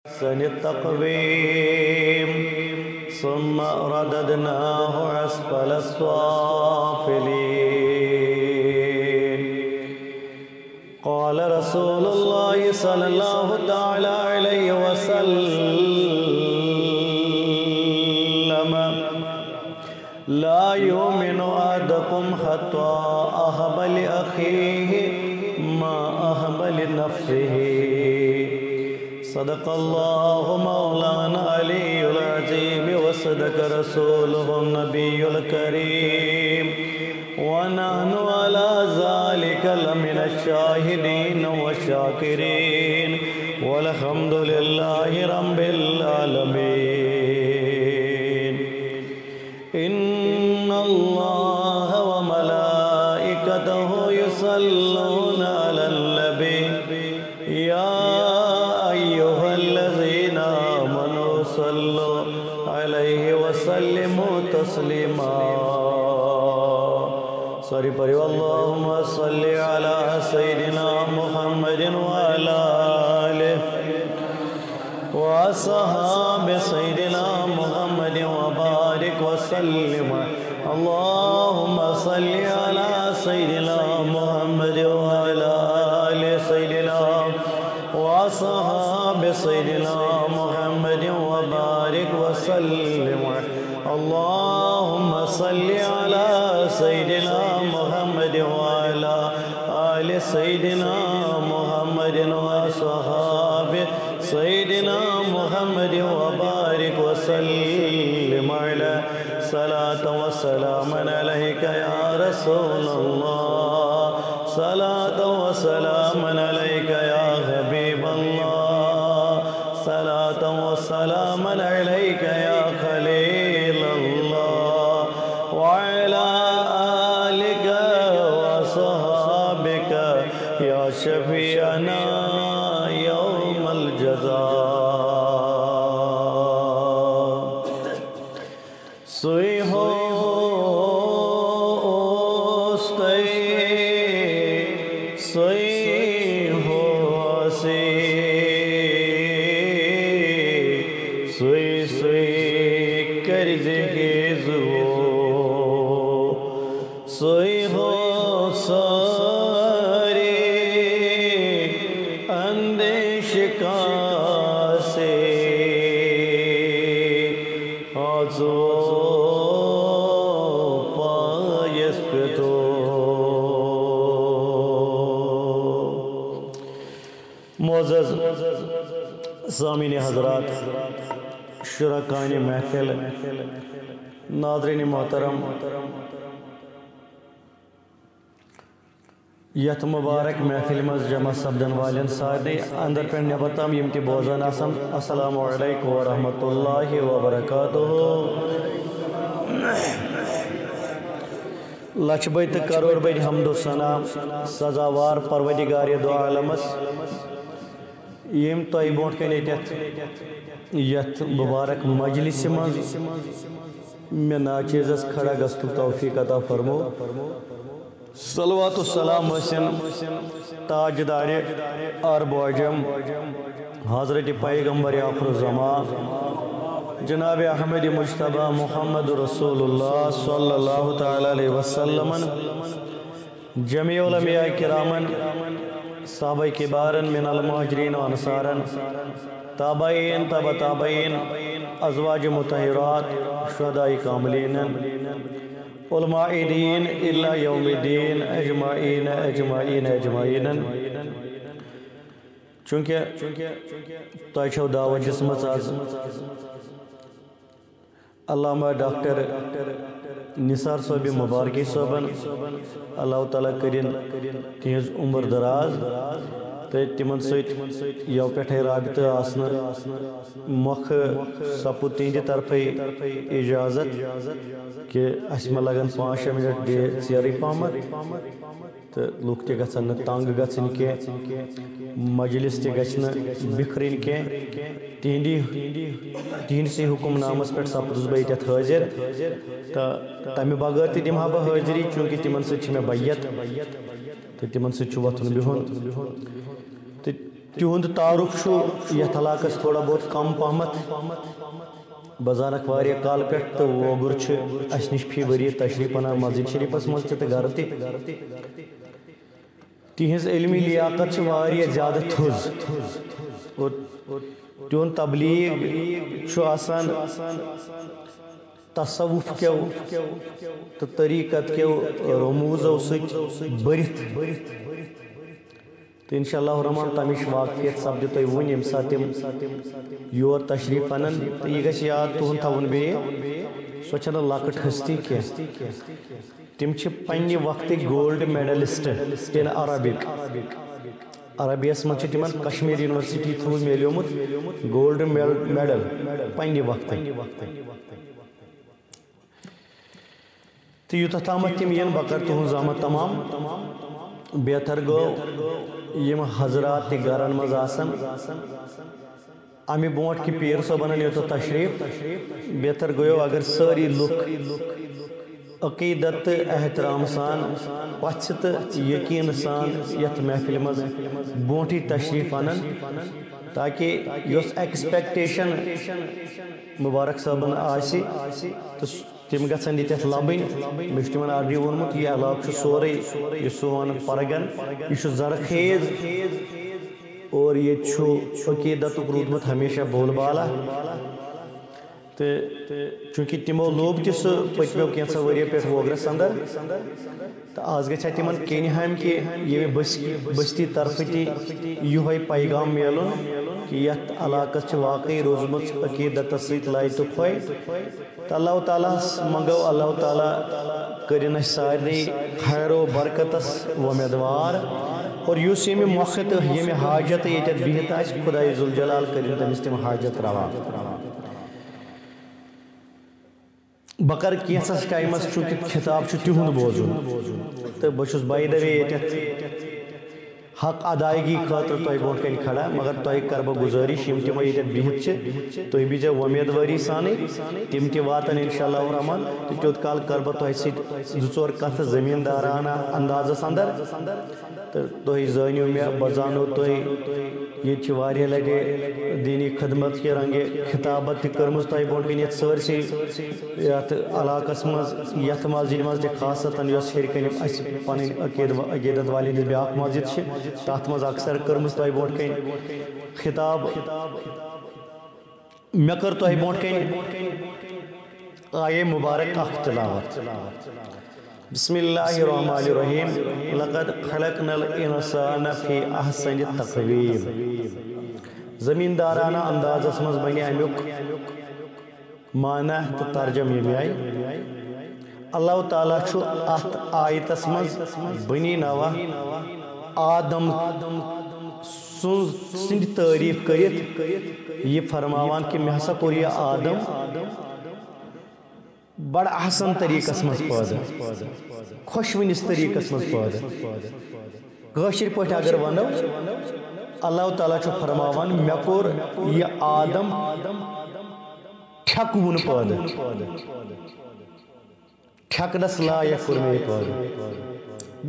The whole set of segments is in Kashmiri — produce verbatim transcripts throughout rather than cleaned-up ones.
أحسن التقويم، ثم رددناه أسفل السافلين. قال رسول الله صلى الله تعالى عليه وسلم: لا يؤمن أحدكم حتى أحب لأخيه ما أحب لنفسه. صدق الله مولانا العلي العظيم وصدق رسوله النبي الكريم، ونحن على ذلك لمن الشاهدين والشاكرين، والحمد لله رب العالمين. إن الله وملائكته يصلون على النبي، يا أيها الذين آمنوا صلوا عليه وسلموا تسليما. سوري، پٔرِو: اللهم صل على سيدنا محمد وعلى آله وأصحاب سيدنا محمد وبارك وسلم. اللهم صل على سيدنا محمد وعلى آل سيدنا وأصحاب سيدنا محمد وبارك وسلم. اللهم صل على سيدنا محمد وعلى آل سيدنا محمد وأصحاب سيدنا محمد وبارك وسلم عليه. صلاة وسلام عليك يا رسول الله، صلاة وسلام عليك يا حبيب الله، صلاة وسلام عليك يا خليل الله، وعلى آلك وأصحابك يا شفيعنا يوم الجزاء. سُے ہو اوس تۄہہِ، سُے ہو آسہِ، سُے سُے کَرِ زِہِز وو، سُے ہو سٲری اندیش کاسے۔ آزو پایس پتو۔ معزز سامعین حضرات، شرکائے محفل، ناظرین محترم، یتھ مبارک محفل منٛز جمع سپدن والٮ۪ن سارنٕے، اندر پٮ۪ٹھ نٮ۪بر تام یِم تہِ بوزان آسن، السلام علیکم ورحمۃ اللہ وبرکاتہ۔ لچھ بٔدۍ تہٕ کرور بٔدۍ حمد و ثنا سزاوار پروردگار دو عالمس، ییٚمۍ تۄہہِ برونٛٹھ کنہِ ییٚتٮ۪تھ یتھ مبارک مجلسہِ منٛز مےٚ ناچیزس کھڑا گژھنُک توفیق عطا فرمو۔ صلوات و سلام ٲسِن تاجدارِ عرب و عجم، حضرت پیغمبر آخر الزمان، جناب احمد مجتبی محمد رسول اللہ صلی اللہ تعالی علیہ وسلمن، جمیع علماء کرامن، صحابہ کبارن، من المہاجرین و انصارن، تابعین، تبع تابعین، ازواج مطہرات، شہداء کاملینن، علماء دین الی یوم الدین، اجمعین، اجمعین، اجمعین۔ چونکہ تۄہہِ چھو دعوت دِژمٕژ آز علامہ ڈاکٹر نثار صٲبِ مبارکی صٲبن، اللہ تعالیٰ کٔرِن تِہنٛز عمر دراز تہٕ تِمن سۭتۍ یو پٮ۪ٹھے رابطہٕ آسنہٕ مۄکھٕ سپُد تِہنٛدِ طرفے اجازت کہِ اسہِ ما لگن پانٛژھ شےٚ منٹ بیٚیہِ ژیرٕے پہمتھ۔ تہٕ لُکھ تہِ گژھن نہٕ تنگ گژھٕنۍ کینٛہہ، مجلس تہِ گژھِ نہٕ بِکھرٕنۍ کینٛہہ۔ تِہنٛدی، تِہنٛدسٕے حکم نامس پٮ۪ٹھ سپدُس بہٕ ییٚتٮ۪تھ حٲضِر۔ تہٕ تمہِ بغٲر تہِ دِمہٕ ہا بہٕ حٲضِری، چوٗنٛکہِ تِمن سۭتۍ چھِ مےٚ بیعت تہٕ تِمن سۭتۍ چھُ وۄتھُن بِہُن۔ تہٕ تِہُنٛد تعارُف چھُ یَتھ علاقَس تھوڑا بہت کم پہمتھ۔ بہٕ زانَکھ واریاہ کالہٕ پٮ۪ٹھ تہٕ وۄگُر چھِ اَسہِ نِش فی ؤریہِ تشریٖف اَنان مسجد شریٖفَس منٛز تہِ تہٕ گَرٕ تہِ۔ تِہِنٛز علمی لیاقت چھِ واریاہ زیادٕ تھٔز اور تِہُنٛد تبلیغ چھُ آسان تصوف کیو تہٕ طریٖقت کیو رموٗزو سۭتۍ بٔرِتھ۔ تہٕ انشاء اللہ الرحمن تَمِچ واقفیت سپدِ تۄہہِ وُنہِ ییٚمہِ ساتہٕ تِم یور تشریٖف اَنَن۔ تہٕ یہِ گژھِ یاد تُہُنٛد تھاوُن بیٚیہِ، سۄ چھَنہٕ لۄکٕٹ ہستی کینٛہہ۔ تِم چھِ پننہِ وقتٕکۍ گولڈ میڈلسٹ in Arabic۔ عربیَس منٛز چھِ تِمن کشمیر یونیورسٹی تھرٛوٗ میلیومُت گولڈ میڈل پننہِ وقتہٕ۔ تہٕ یوٗتاہ تامَتھ تِم یِن، بہٕ کَرٕ تُہُنٛد زحمت تمام۔ بہتر گوٚو یِم حضرات تہِ گَرَن منٛز آسَن۔ اَمہِ برونٛٹھ کہِ پیٖر صٲبَن اَنہِ یوٚتَتھ تشریٖف، بہتر گوٚو اگر سٲری لُکھ عقیٖدت تہٕ احترام سان، پَژھِ تہٕ یقیٖن سان یَتھ محفِلہِ منٛز برونٛٹھٕے تشریٖف اَنَن، تاکہِ یۄس ایکسپیکٹیشن مُبارک صٲبن آسہِ تہٕ تِم گژھن ییٚتٮ۪تھ لبٕنۍ۔ مےٚ چھُ تِمن already ووٚنمُت، یہِ علاقہٕ چھُ سورُے، یہِ سون پرگن، یہِ چھُ زرخیز اور ییٚتہِ چھُ عقیٖدتُک روٗدمُت ہمیشہ بول بالا۔ تہٕ چوٗنٛکہِ تِمو لوٚب تہِ سُہ پٔتمیو کینٛژھو ؤرِیو پٮ۪ٹھ ووگرس اندر، تہٕ آز گژھِ ہا تِمن کینہِ ہامہِ کہِ ییٚمہِ بس-، بستی طرفہٕ تہِ یِہوٚے پیغام میلُن کہِ یتھ علاقس چھِ واقعی روٗزمٕژ عقیدتس سۭتۍ لایہِ تہٕ پھۄے۔ تہٕ اللہ تعالیٰ ہس منٛگو، اللہ تعالیٰ کٔرِن اسہِ سارنٕے خیر و برکتس وۄمیدوار، اور یُس ییٚمہِ مۄکھٕ تہٕ ییٚمہِ حاجتہٕ ییٚتٮ۪تھ بِہِتھ آسہِ، خداے ذوالجلال کٔرِن تٔمِس تِم حاجت روا۔ بہٕ کرٕ کینٛژھس ٹایمس، چونکہ خطاب چھُ تِہُنٛد بوزُن، تہٕ بہٕ چھُس by the way ییٚتٮ۪تھ حق ادائیگی خٲطرٕ تۄہہِ برونٛٹھ کنہِ کھڑا، مگر تۄہہِ کرٕ بہٕ گُزٲرِش، یِم تہِ وۄنۍ ییٚتٮ۪تھ بِہِتھ چھِ، تُہۍ بِہزیو وۄمیدوٲری سانٕے، تِم تہِ واتن انشاءاللہ الرحمن، تہٕ تیوٗت کال کرٕ بہٕ تۄہہِ سۭتۍ زٕ ژور کتھٕ زٔمیٖندارانہ اندازس اندر۔ تہٕ تُہۍ زٲنِو مےٚ، بہٕ زانو تُہۍ، ییٚتہِ چھِ واریاہ لَٹہِ دیٖنی خدمت کہِ رنٛگہِ خطابت تہِ کٔرمٕژ تۄہہِ برونٛٹھ کَنہِ یَتھ سٲرسٕے یَتھ علاقَس منٛز، یَتھ مسجدِ منٛز تہِ خاص یۄس ہیٚرِ کَنہِ اَسہِ پَنٕنۍ عقیٖدٕ و-، عقیٖدت والٮ۪ن ہِنٛز بیٛاکھ مسجد چھِ، تَتھ منٛز اکثر کٔرمٕژ تۄہہِ برونٛٹھ کَنہِ خطاب۔ مےٚ کٔر تۄہہِ برونٛٹھ کَنہِ آیے مُبارک اکھ تلاوت۔ بسم اللہ الرحمن الرحیم۔ لقد خلقنا الانسان فی احسن تقویم۔ زمیٖندارانہ اندازس منٛز بنہِ امیُک معنی تہٕ ترجمہٕ ییٚمہِ آیہِ۔ اللہ تعالیٰ چھُ اتھ آیتس منٛز بنی نوع آدم سٕنٛز، سٕنٛدِ تعریٖف کٔرِتھ یہِ فرماوان کہِ مےٚ ہسا کوٚر یہِ آدم بڑٕ احسن طریٖقس منٛز پٲدٕ، خۄشوٕنِس طریٖقس منٛز پٲدٕ۔ کٲشِر پٲٹھۍ اگر ونو، اللہ تعالیٰ چھُ فرماوان، مےٚ کوٚر یہِ آدم ٹھٮ۪کوُن پٲدٕ۔ ٹھٮ۪کنس لایق کوٚر مےٚ یہِ پٲدٕ۔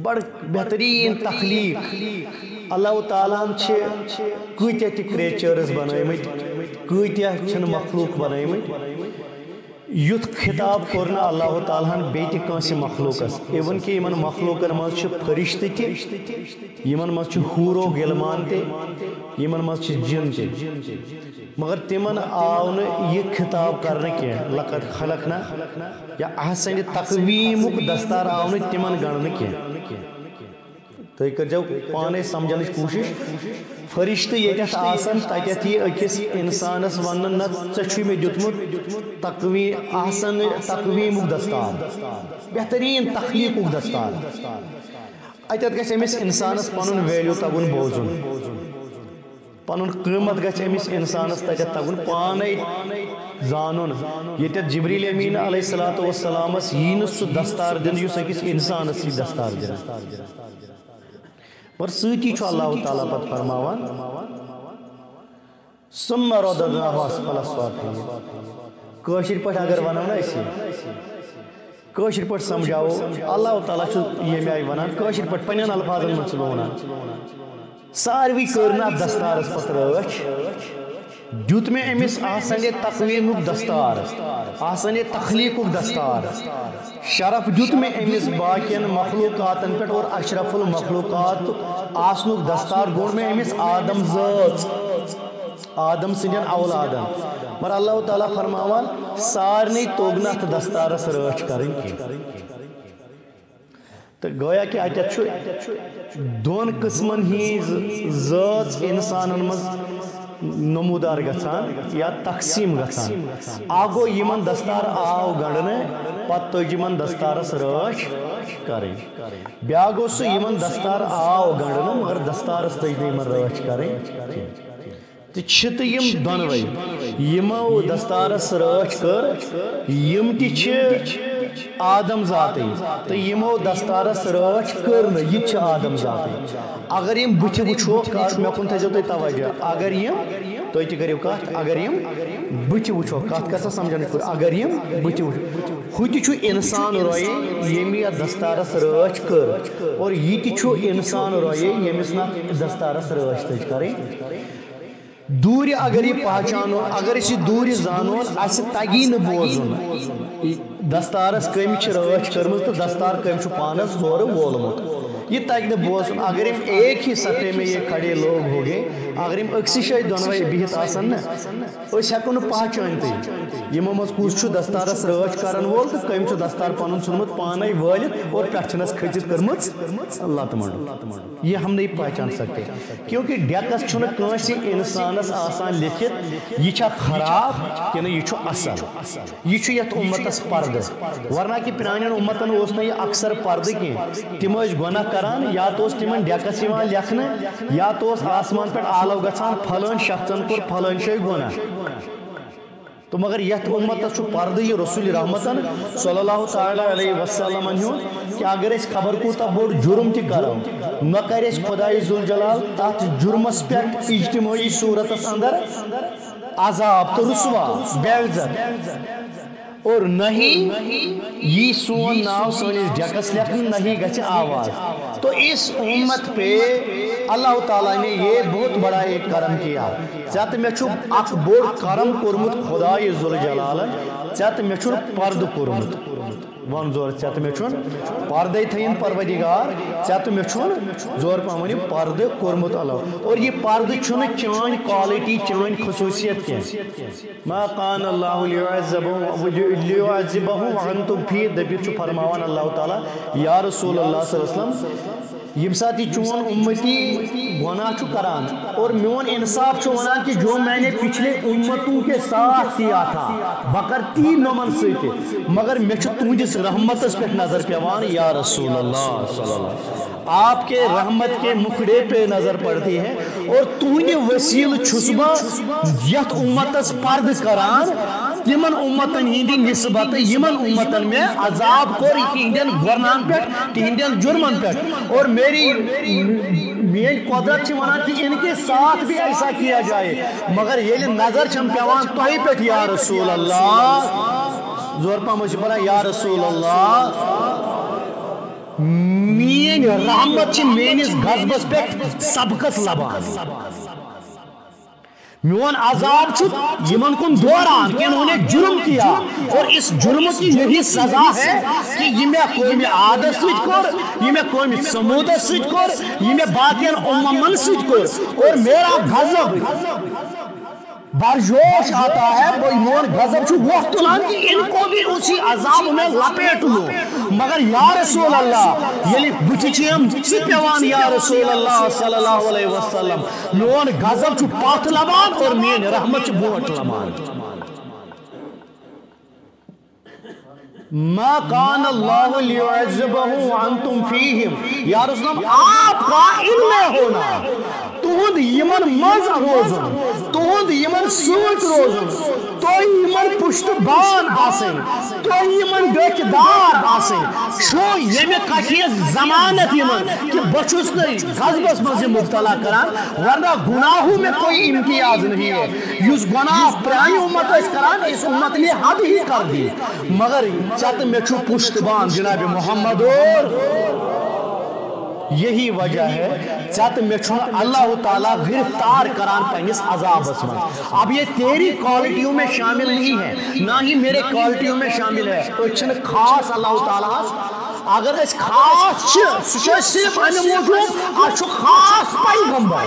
بڑٕ بہتریٖن تخلیٖق۔ اللہ تعالیٰ ہن چھِ کۭتیاہ تہِ creatures بنٲومٕتۍ، کۭتیاہ چھِنہٕ مخلوق بنٲومٕتۍ۔ یُتھ خطاب کوٚر نہٕ اللہ تعالیٰ ہن بیٚیہِ تہِ کٲنٛسہِ مخلوقس۔ Even کہِ یِمن مخلوقن منٛز چھِ فرشتہٕ تہِ، یِمن منٛز چھِ حور و غلمان تہِ، یِمن منٛز چھِ جِن تہِ۔ مگر تِمن آو نہٕ یہِ خطاب کرنہٕ کینٛہہ، لقد خلقنا یا احسن تقویٖمُک دستار آو نہٕ تِمن گننہٕ کینٛہہ۔ تُہۍ کٔرۍزیو پانے سمجھنٕچ کوٗشِش۔ فرشتہٕ ییٚتٮ۪تھ آسن، تتٮ۪تھ یی أکِس انسانس وننہٕ، نہ، ژےٚ چھُے مےٚ دیُتمُت تقوی-، احسن تقویٖمُک دستار، بہتریٖن تخلیٖقُک دستار۔ اتٮ۪تھ گژھِ أمِس انسانس پنُن value تگُن بوزُن۔ پنُن قۭمت گژھِ أمِس انسانس تتٮ۪تھ تگُن پانے زانُن، ییٚتٮ۪تھ جبریل امین علیہ الصلوۃ والسلامس یی نہٕ سُہ دستار دِنہٕ یُس أکِس انسانس یی دستار دِنہٕ۔ مگر سۭتی چھُ اللہ تعالیٰ پتہٕ فرماوان، ثم رددناه اسفل سافلین۔ کٲشِر پٲٹھۍ اگر ونو نا أسۍ، کٲشِر پٲٹھۍ سمجھاوو، اللہ تعالیٰ چھُ ییٚمہِ آیہِ ونان، کٲشِر پٲٹھۍ پننٮ۪ن الفاظن منٛز چھُ ونان، ساروی کٔر نہٕ اَتھ دستارَس پَتہٕ رٲچھ۔ دیُت مےٚ أمِس احسن تقویٖمُک دستار، احسن تخلیٖقُک دستار۔ شرف دیُت مےٚ أمِس باقین مخلوقاتن پٮ۪ٹھ اور اشرف المخلوقات آسنُک دستار گوٚو مےٚ أمِس آدم زٲژ، آدم سٕنٛدٮ۪ن اولادن۔ مگر اللہ تعالیٰ فرماوان، سارنٕے توٚگ نہٕ اَتھ دستارس رٲچھ کرٕنۍ کینٛہہ۔ تہٕ گویا کہِ اَتٮ۪تھ چھُ دۄن قٕسمَن ہٕنٛز زٲژ اِنسانَن منٛز نمودار گژھان یا تقسیٖم گژھان۔ اَکھ گوٚو یِمَن دستار آو گنٛڈنہٕ، پَتہٕ توٚج یِمَن دستارَس رٲچھ کَرٕنۍ۔ بیٛاکھ گوٚو سُہ یِمَن دستار آو گنٛڈنہٕ، مگر دستارَس توٚج نہٕ یِمَن رٲچھ کَرٕنۍ کینٛہہ۔ تہٕ چھِ تہٕ یِم دۄنوَے، یِمو دستارس رٲچھ کٔر، یِم تہِ چھِ آدم ذاتٕے، تہٕ یِمو دستارس رٲچھ کٔر نہٕ، یہِ تہِ چھِ آدم ذاتٕے۔ اگر یِم بٕتھِ وٕچھوکھ، کتھ، مےٚ کُن تھٲیزیو تُہۍ توجہ، اگر یِم، تُہۍ تہِ کٔرِو کتھ، اگر یِم بٕتھِ وٕچھوکھ، کتھ گژھِ سمجھنٕچ کوٗشش، اگر یِم بٕتھِ وٕچھ، ہُہ تہِ چھُ انسان رویے، ییٚمۍ یتھ دستارس رٲچھ کٔر، اور یہِ تہِ چھُ انسان رویے، ییٚمِس نہٕ اَتھ دستارس رٲچھ تٔج کرٕنۍ۔ دوٗرِ اگر یہِ پہچانو، اگر أسۍ یہِ دوٗرِ زانون، اَسہِ تگی نہٕ بوزُن۔ دستارس کٔمۍ چھِ رٲچھ کٔرمٕژ تہٕ دستار کٔمۍ چھُ پانس زورٕ وولمُت۔ یہِ تگہِ نہٕ بوزُن۔ اگر أمۍ ایک ہی صفحے میں یہ کھڑے لوگ ہوگے، اگر أمۍ أکسٕے جایہِ دۄنوَے بِہِتھ آسن نہ، أسۍ ہٮ۪کو نہٕ پہچٲنتھٕے یِمو منٛز کُس چھُ دستارس رٲچھ کرن وول تہٕ کٔمۍ چھُ دستار پنُن ژھُنمُت پانے وٲلِتھ اور پٮ۪ٹھٕ چھِنس کھٔژِتھ کٔرمٕژ لتہٕ مۄنڈ۔ یہ ہم نہیں پہچان سکتے، کیونکہ ڈیکس چھُنہٕ کٲنٛسہِ انسانس آسان لیکھِتھ، یہِ چھا خراب کِنہٕ یہِ چھُ اصل۔ یہِ چھُ یتھ امتس پردٕ، ورنہ کہِ پرانٮ۪ن امتن اوس نہٕ یہِ اکثر پردٕ کینٛہہ۔ تِم ٲسۍ گۄناہ کران، یا تہٕ اوس تِمن ڈیکس یِوان لیکھنہٕ، یا تہٕ اوس آسمان پٮ۪ٹھ آلو گژھان، فلٲنۍ شخصن کوٚر فلٲنۍ جایہِ گۄناہ۔ تو مگر یتھ امتس چھُ پردٕ یہِ رسول رحمتن صلی اللہ تعالیٰ علیہ وسلم ہُنٛد کہ اگر أسۍ خبر کوٗتاہ بوٚڑ جُرم تہِ کرو، نہ کرِ اَسہِ خداے ذوالجلال تتھ جُرمس پٮ۪ٹھ اجتمٲعی صورتس اندر عذاب تہٕ رسوا، بے عزت۔ اور نہ ہی یی سون ناو سٲنِس ڈیکس لیکھنہٕ، نہ ہی گژھِ آواز۔ تو اس امت پہ اللہ تعالیٰ نے یہ بہت بڑا ایک کرم کیا۔ ژےٚ تہٕ مےٚ چھُ اکھ بوٚڑ کرم کوٚرمُت خدایہِ ذوالجلالن، ژےٚ تہٕ مےٚ چھُنہٕ پردٕ کوٚرمُت۔ وَن زور، ژےٚ تہٕ مےٚ چھُنہٕ پردے تھٲیِن پروردگار، ژےٚ تہٕ مےٚ چھُنہٕ زور پہم ؤنِو پردٕ کوٚرمُت اللہ۔ اور یہِ پردٕ چھُنہٕ چٲنۍ quality، چٲنۍ خصوٗصیت کینٛہہ۔ ما کان اللہ لیعذبہم، لیعذبہم وانتم فیہ، دٔپِتھ چھُ فرماوان اللہ تعالیٰ، یا رسول اللہ صلی اللہ علیہ وسلم، ییٚمہِ ساتہٕ یہِ چون اُمتی گۄناہ چھُ کران اور میون انصاف چھُ ونان کہ جو میں نے پچھلے امتوں کے ساتھ کیا تھا، بہٕ کرٕ تی نۄمن سۭتۍ تہِ، مگر مےٚ چھُ تُہنٛدِس رحمتس پٮ۪ٹھ نظر پٮ۪وان، یا رسول اللہ صلی اللہ علیہ وسلم۔ آپ کے رحمت کے مکھڑے پہ نظر پڑتی ہے اور تُہنٛدِ وسیلہٕ چھُس بہٕ یتھ اُمتس پردٕ کران، تِمن اُمتن ہٕنٛدِ نسبت یِمن اُمتن مےٚ عذاب کوٚر تِہنٛدٮ۪ن گۄناہن پٮ۪ٹھ، تِہنٛدٮ۪ن جُرمن پٮ۪ٹھ۔ اور میری، میٲنۍ قۄدرت چھِ ونان کہ ان کے ساتھ بھی ایسا کیا جائے، مگر ییٚلہِ نظر چھم پٮ۪وان تۄہہِ پٮ۪ٹھ یا رسول اللہ، زور پہم ٲسِو پران یا رسول اللہ، میٲنۍ رحمت چھِ میٲنِس غضبس پٮ۪ٹھ سبقت لبان۔ میون عذاب چھُ یِمن کُن دوران کہ انہوں نے جرم کیا اور اس جرم کی یہی سزا ہے کہ یہ مےٚ قومِ عادس سۭتۍ کوٚر، یہ مےٚ قومِ ثمودس سۭتۍ کوٚر، یہ مےٚ باقین اممن سۭتۍ کوٚر اور میرا غضب برجوش آتا ہے، بہٕ، میون غضب چھُ وۄٹھ تُلان کہ ان کو بھی اسی عذاب میں لپیٹ لو۔ مگر یا رسول اللہ، ییٚلہِ بٕتھِ چھِ یِم ژٕ پٮ۪وان یا رسول اللہ صلی اللہ علیہ وسلم، میون غضب چھُ پتھ لبان اور میٲنۍ رحمت چھِ برونٛٹھ لبان۔ ما کان اللہ لیعذبہم وانتم فیہم۔ یا رسول اللہ، آپ کا ان میں ہونا، تُہُنٛد یِمن منٛز روزُن، تُہُنٛد یِمن سۭتۍ روزُن، تۄہہِ یِمن پُشتہٕ بان آسٕنۍ، تۄہہِ یِمن ڈٔکھۍ دار آسٕنۍ، چھُ ییٚمہِ کتھِ ضمانت یِمن کہِ بہٕ چھُس نہٕ غضبس منٛز یہِ مبتلا کران، ورنہ گناہوں میں کوئی امتیاز نہیں ہے۔ یُس گناہ پرانہِ امت ٲسۍ کران، اس امت نے حد ہی کر دی۔ مگر ژےٚ تہٕ مےٚ چھُ پُشتہٕ بان جناب محمد اور یہی وجہ ہے، ژےٚ تہٕ مےٚ چھُنہٕ اللہ تعالیٰ گرفتار کران پننِس عذابس منٛز۔ اب یہ تیری کوالٹیوں میں شامل نہیں ہے، نہ ہی میرے کوالٹیوں میں شامل ہے۔ أسۍ چھِنہٕ خاص اللہ تعالیٰ ہس۔ اگر أسۍ خاص چھِ، سُہ چھُ اَسہِ صرف اَمہِ موٗجوٗب، اَسہِ چھُ خاص پیغمبر۔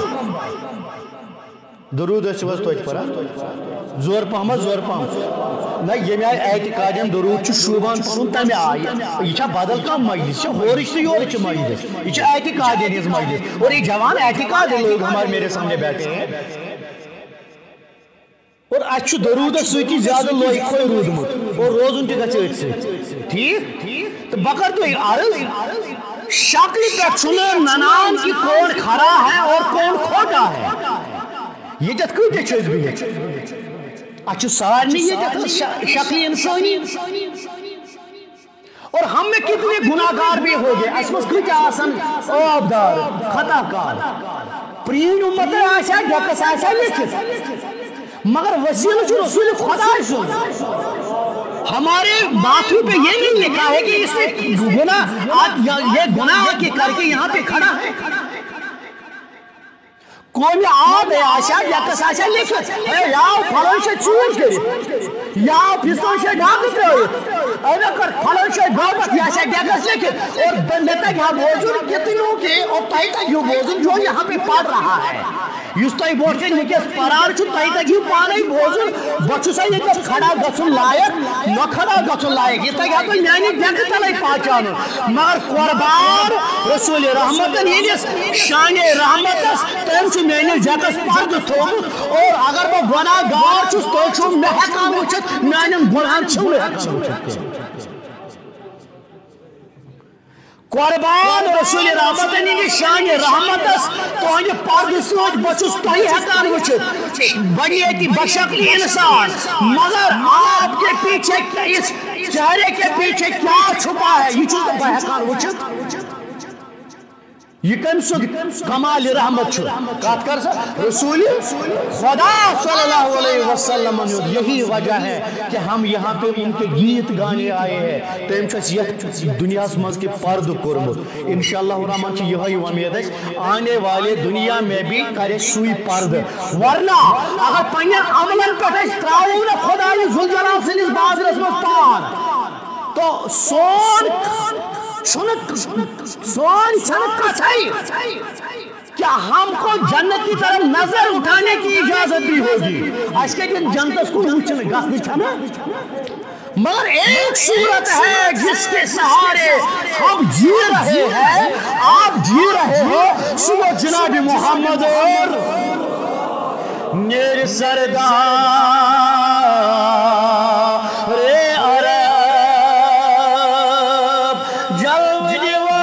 درود ٲسِو حظ توتہِ پران؟ زور پہم حظ، زور پہم۔ نہ، ییٚمہِ آیہِ اعتقادن درود چھُ شوٗبان پرُن، تَمہِ آیہِ۔ یہِ چھا بدل کانٛہہ مجلس؟ یہِ چھا ہورٕچ تہٕ یورٕچ مجلس؟ یہِ چھِ اعتقادن ہٕنٛز مجلس۔ اور یہ جوان اعتقادی لوگ ہمارے، میرے سامنے بیٹھے ہیں۔ اور اَسہِ چھُ درودس سۭتی زیادٕ لوے کھوے روٗدمُت۔ اور روزُن تہِ گژھِ أتھۍ سۭتۍ۔ ٹھیٖک؟ تہٕ بہٕ کرٕ تۄہہِ عرض، شکلہِ پٮ۪ٹھ چھُنہٕ ننان کہ کون کھڑا ہے اور کون کھوٹا ہے۔ ییٚتٮ۪تھ کۭتیٛاہ چھِ أسۍ بِہِتھ؟ اَسہِ چھُ سارنٕے ییٚتٮ۪تھ ش-، شکلہِ اِنسٲنی۔ اور ہم میں کتنے گناہگار بھی ہو گئے، اَسہِ منٛز کۭتیٛاہ آسن عٲبدار، خطا کار۔ پرٛٲنۍ اُمت آسہِ ہا، ڈٮ۪کس آسہِ ہا لیکھِتھ، مگر وسیلہٕ چھُ رسول خدا سُنٛد۔ ہمارے ماتھے پہ یہ نہیں لکھا ہے کہ اس نے گناہ، آپ یہ گناہ کے کر کے یہاں پہ کھڑا ہے۔ قومِ عاد آسہِ ہا، ڈٮ۪کس آسہِ ہا لیکھِتھ، ہے، یہِ آو فلٲنۍ جایہِ ژوٗر کٔرِتھ، یہِ آو فِستٲنۍ جایہِ ڈاکہٕ ترٲوِتھ، أمۍ کٔر فلٲنۍ جایہِ غٲبت، یہِ آسہِ ہا ڈٮ۪کس لیکھِتھ۔ اور بہٕ، مےٚ تَگہِ ہا بوزُن کِتنیوں کے، اور تۄہہِ تَگہِ ہو بوزُن جو یہاں پہ پڑھ رہا ہے۔ یُس تۄہہِ برونٛٹھ کَنہِ وٕنکیٚس پران چھُ، تۄہہِ تَگہِ ہو پانے بوزُن، بہٕ چھُسا ییٚتٮ۪تھ کھڑا گژھُن لایق، نہ کھڑا گژھُن لایق، یہِ تَگہِ ہا تۄہہِ میانہِ ڈٮ۪کہٕ تَلے پہچانُن۔ مگر قربان رسول رحمتن ہٕنٛدِس شانِ رحمتس، تٔمۍ چھُ میٲنِس ڈٮ۪کس پردٕ تھوومُت۔ اور اگر بہٕ گۄناہ گار چھُس، تُہۍ چھِو مےٚ ہٮ۪کان وٕچھِتھ، میانٮ۪ن گۄناہن چھِو نہٕ ہٮ۪کان وٕچھِتھ کینٛہہ۔ قربان رسول رحمتن ہٕنٛدِس شانِ رحمتس، تُہنٛدِ پردٕ سۭتۍ بہٕ چھُس تۄہہِ ہٮ۪کان وٕچھِتھ۔ بنیتی بشکلی انسان، مگر آپ کے پیچھے، اس چہرے کے پیچھے کیا چھپا ہے، یہِ چھُس نہٕ بہٕ ہٮ۪کان وٕچھِتھ۔ یہ کم سُنٛد کمال رحمت چھُ؟ کتھ کر سا؟ رسول خدا صلی اللہ علیہ وسلم۔ یہی وجہ ہے کہ ہم یہاں پہ ان کے گیت گانے آئے ہیں۔ تٔمۍ چھُ اَسہِ یتھ دنیاہس منٛز تہِ پردٕ کوٚرمُت۔ انشاءاللہ الرحمن چھِ یِہوٚے وۄمید اَسہِ، آنے والے دنیا میں بھی کرِ سُے پردٕ۔ ورنہ اگر پننٮ۪ن عملن پٮ۪ٹھ أسۍ ترٛاوو نہٕ خدایہِ ذوالجلال سٕنٛدِس بازرس منٛز پان، تو سون چھُنہٕ، سون چھُنہٕ کتھے۔ کیا ہم کو جنت کی طرف نظر اٹھانے کی اجازت بھی ہوگی؟ اَسہِ کَتہِ جنتس کُن وٕچھنہٕ گژھنہٕ چھَنہٕ؟ مگر ایک صورت ہے جس کے سہارے ہم جی رہے ہیں، آپ جی رہے ہو، سو جناب محمد اور میرے سردار عرب جلوہ دیوان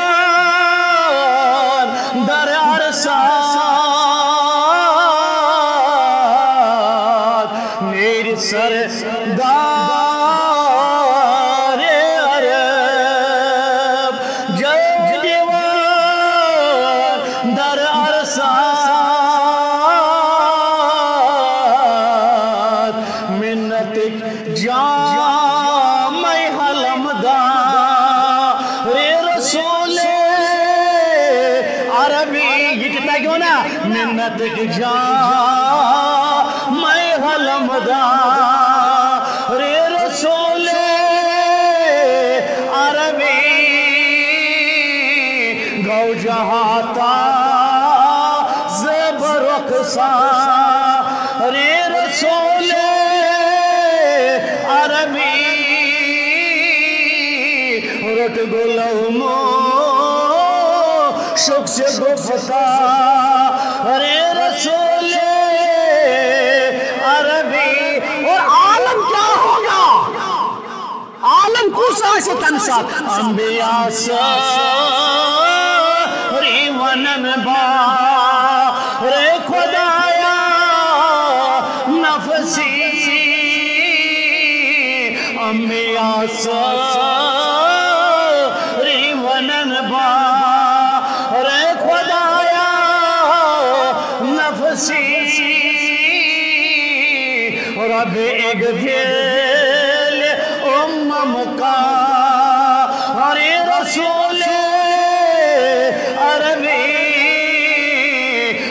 در عرصات، میرے سردار عرب جلوہ دیوان در عرصات، منت جام حلم دار رسول عربی، یہ کتنا کیوں نا؟ منت جام حلم دار رسول عربی، گو جہاتا زبر رخسار رسول عربی، رٹ گلو مو شک سے گفتار رسول عربی۔ اور عالم کیا ہوگا؟ عالم کُس آسہِ تَمہِ ساتہٕ؟ انبیاء سٲری ونن با رے خدایا نفسی، انبیاء سٲری ونن با رے خدایا نفسی۔ رب اغفر امم کا، ارے رسول عربی،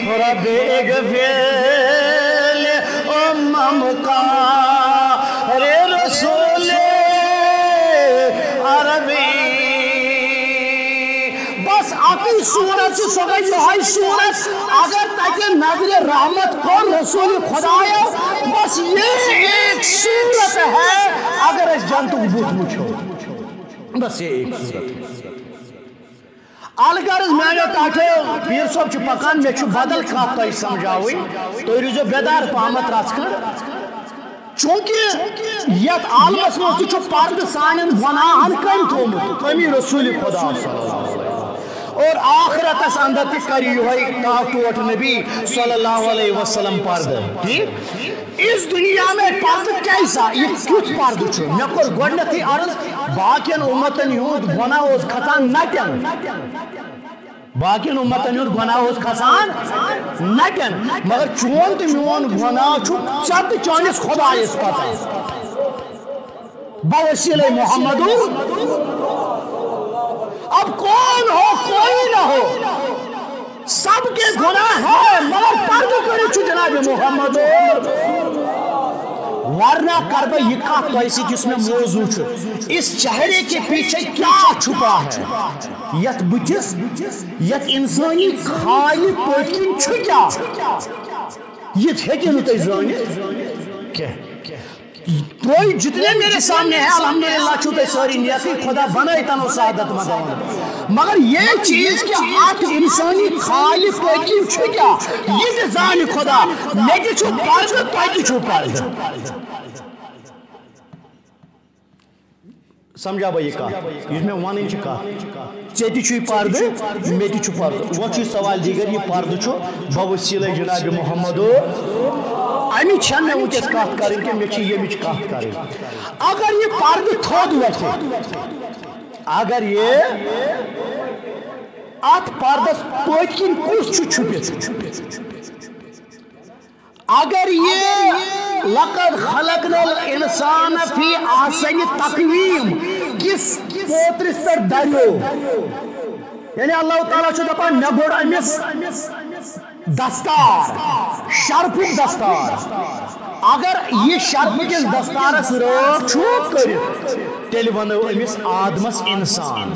رب اغفر امم کا، رے رسول عربی۔ بس اَکُے صورت چھُ، سۄ گٔے یِہوٚے صورت۔ اگر تَتہِ نظرِ رحمت کوٚر رسول خدایو، بس یہ ایک صورت ہے، اگر أسۍ جنتُک بُتھ وٕچھو۔ بس یہ ایک صورت۔ الغرض میانیو ٹاٹھیو، پیٖر صٲب چھُ پکان، مےٚ چھُ بدل کتھ تۄہہِ سمجھاوٕنۍ، تُہۍ روٗزیو بیدار پہمتھ رژھ کھنڈ۔ چونکہ یتھ عالمس منٛز تہِ چھُ پردٕ سانٮ۪ن گۄناہن کٔمۍ تھوٚومُت؟ کٔمی رسول خدا صلی اللہ علیہ وسلم۔ اور آخرتس اندر تہِ کرِ یِہوٚے ٹاٹھ ٹوٹھ نبی صلی اللہ علیہ وسلم پردٕ۔ ٹھیٖک؟ اس دنیا میں پردٕ کیسا؟ یہ کیُتھ پردٕ چھُ؟ مےٚ کوٚر گۄڈنیتھٕے عرض، باقین امتن ہُنٛد گۄناہ اوس کھسان نٹٮ۪ن۔ باقین امتن ہُنٛد گۄناہ اوس کھسان نٹٮ۪ن، مگر چون تہٕ میون گۄناہ چھُ ژےٚ تہٕ چٲنِس خدایس پتہ۔ بوسیلے محمد۔ اب کون ہو، کوئی نہ ہو، سب کے گناہ ہے، مگر پردٕ کٔرِتھ چھُ جناب محمد۔ ورنہ کر بہٕ یہِ کتھ تۄہہِ سۭتۍ یُس مےٚ موضوع چھُ، اس چہرے کے پیچھے کیا چھپا ہے؟ یتھ بٕتھِس، یتھ انسٲنی خالہِ پٔتۍ کِنۍ چھُ کیٛاہ؟ یہِ ہیٚکِو نہٕ تُہۍ زٲنِتھ کینٛہہ۔ تُہۍ جتنے میرے سامنے ہیں، الحمدللہ، چھُو تُہۍ سٲری نیکٕے، خدا بنٲے تنو سعادت مندان۔ مگر یہ چیز کہ اتھ انسٲنی خالہِ پٔتۍ کِنۍ چھُ کیٛاہ، یہِ تہِ زانہِ خدا۔ مےٚ تہِ چھُ پردٕ، تۄہہِ تہِ چھُو پردٕ۔ سمجھا بہٕ یہِ کتھ؟ یُس مےٚ ونٕنۍ چھِ کتھ، ژےٚ تہِ چھُے پردٕ، مےٚ تہِ چھُ پردٕ۔ وۄنۍ چھُے سوال دیگر، یہِ پردٕ چھُ بوسیلے جناب محمد۔ اَمِچ چھَنہٕ مےٚ وٕنکیٚس کتھ کرٕنۍ کینٛہہ، مےٚ چھِ ییٚمِچ کتھ کرٕنۍ۔ اگر یہِ پردٕ تھوٚد وۄتھِ، اگر یہِ اتھ پردس پٔتۍ کِنۍ کُس چھُ چھُپِتھ؟ اگر یہ لقد خلقنا الانسان فی احسن تقویم کس پوترس پہ دریو، یعنی اللہ تعالیٰ چھُ دپان، مےٚ گوٚڑ أمِس دستار، شرفُک دستار۔ اگر یہ شرف کس دستارس رٲچھ چھُ کٔرِتھ، تیٚلہِ ونو أمِس آدمس انسان۔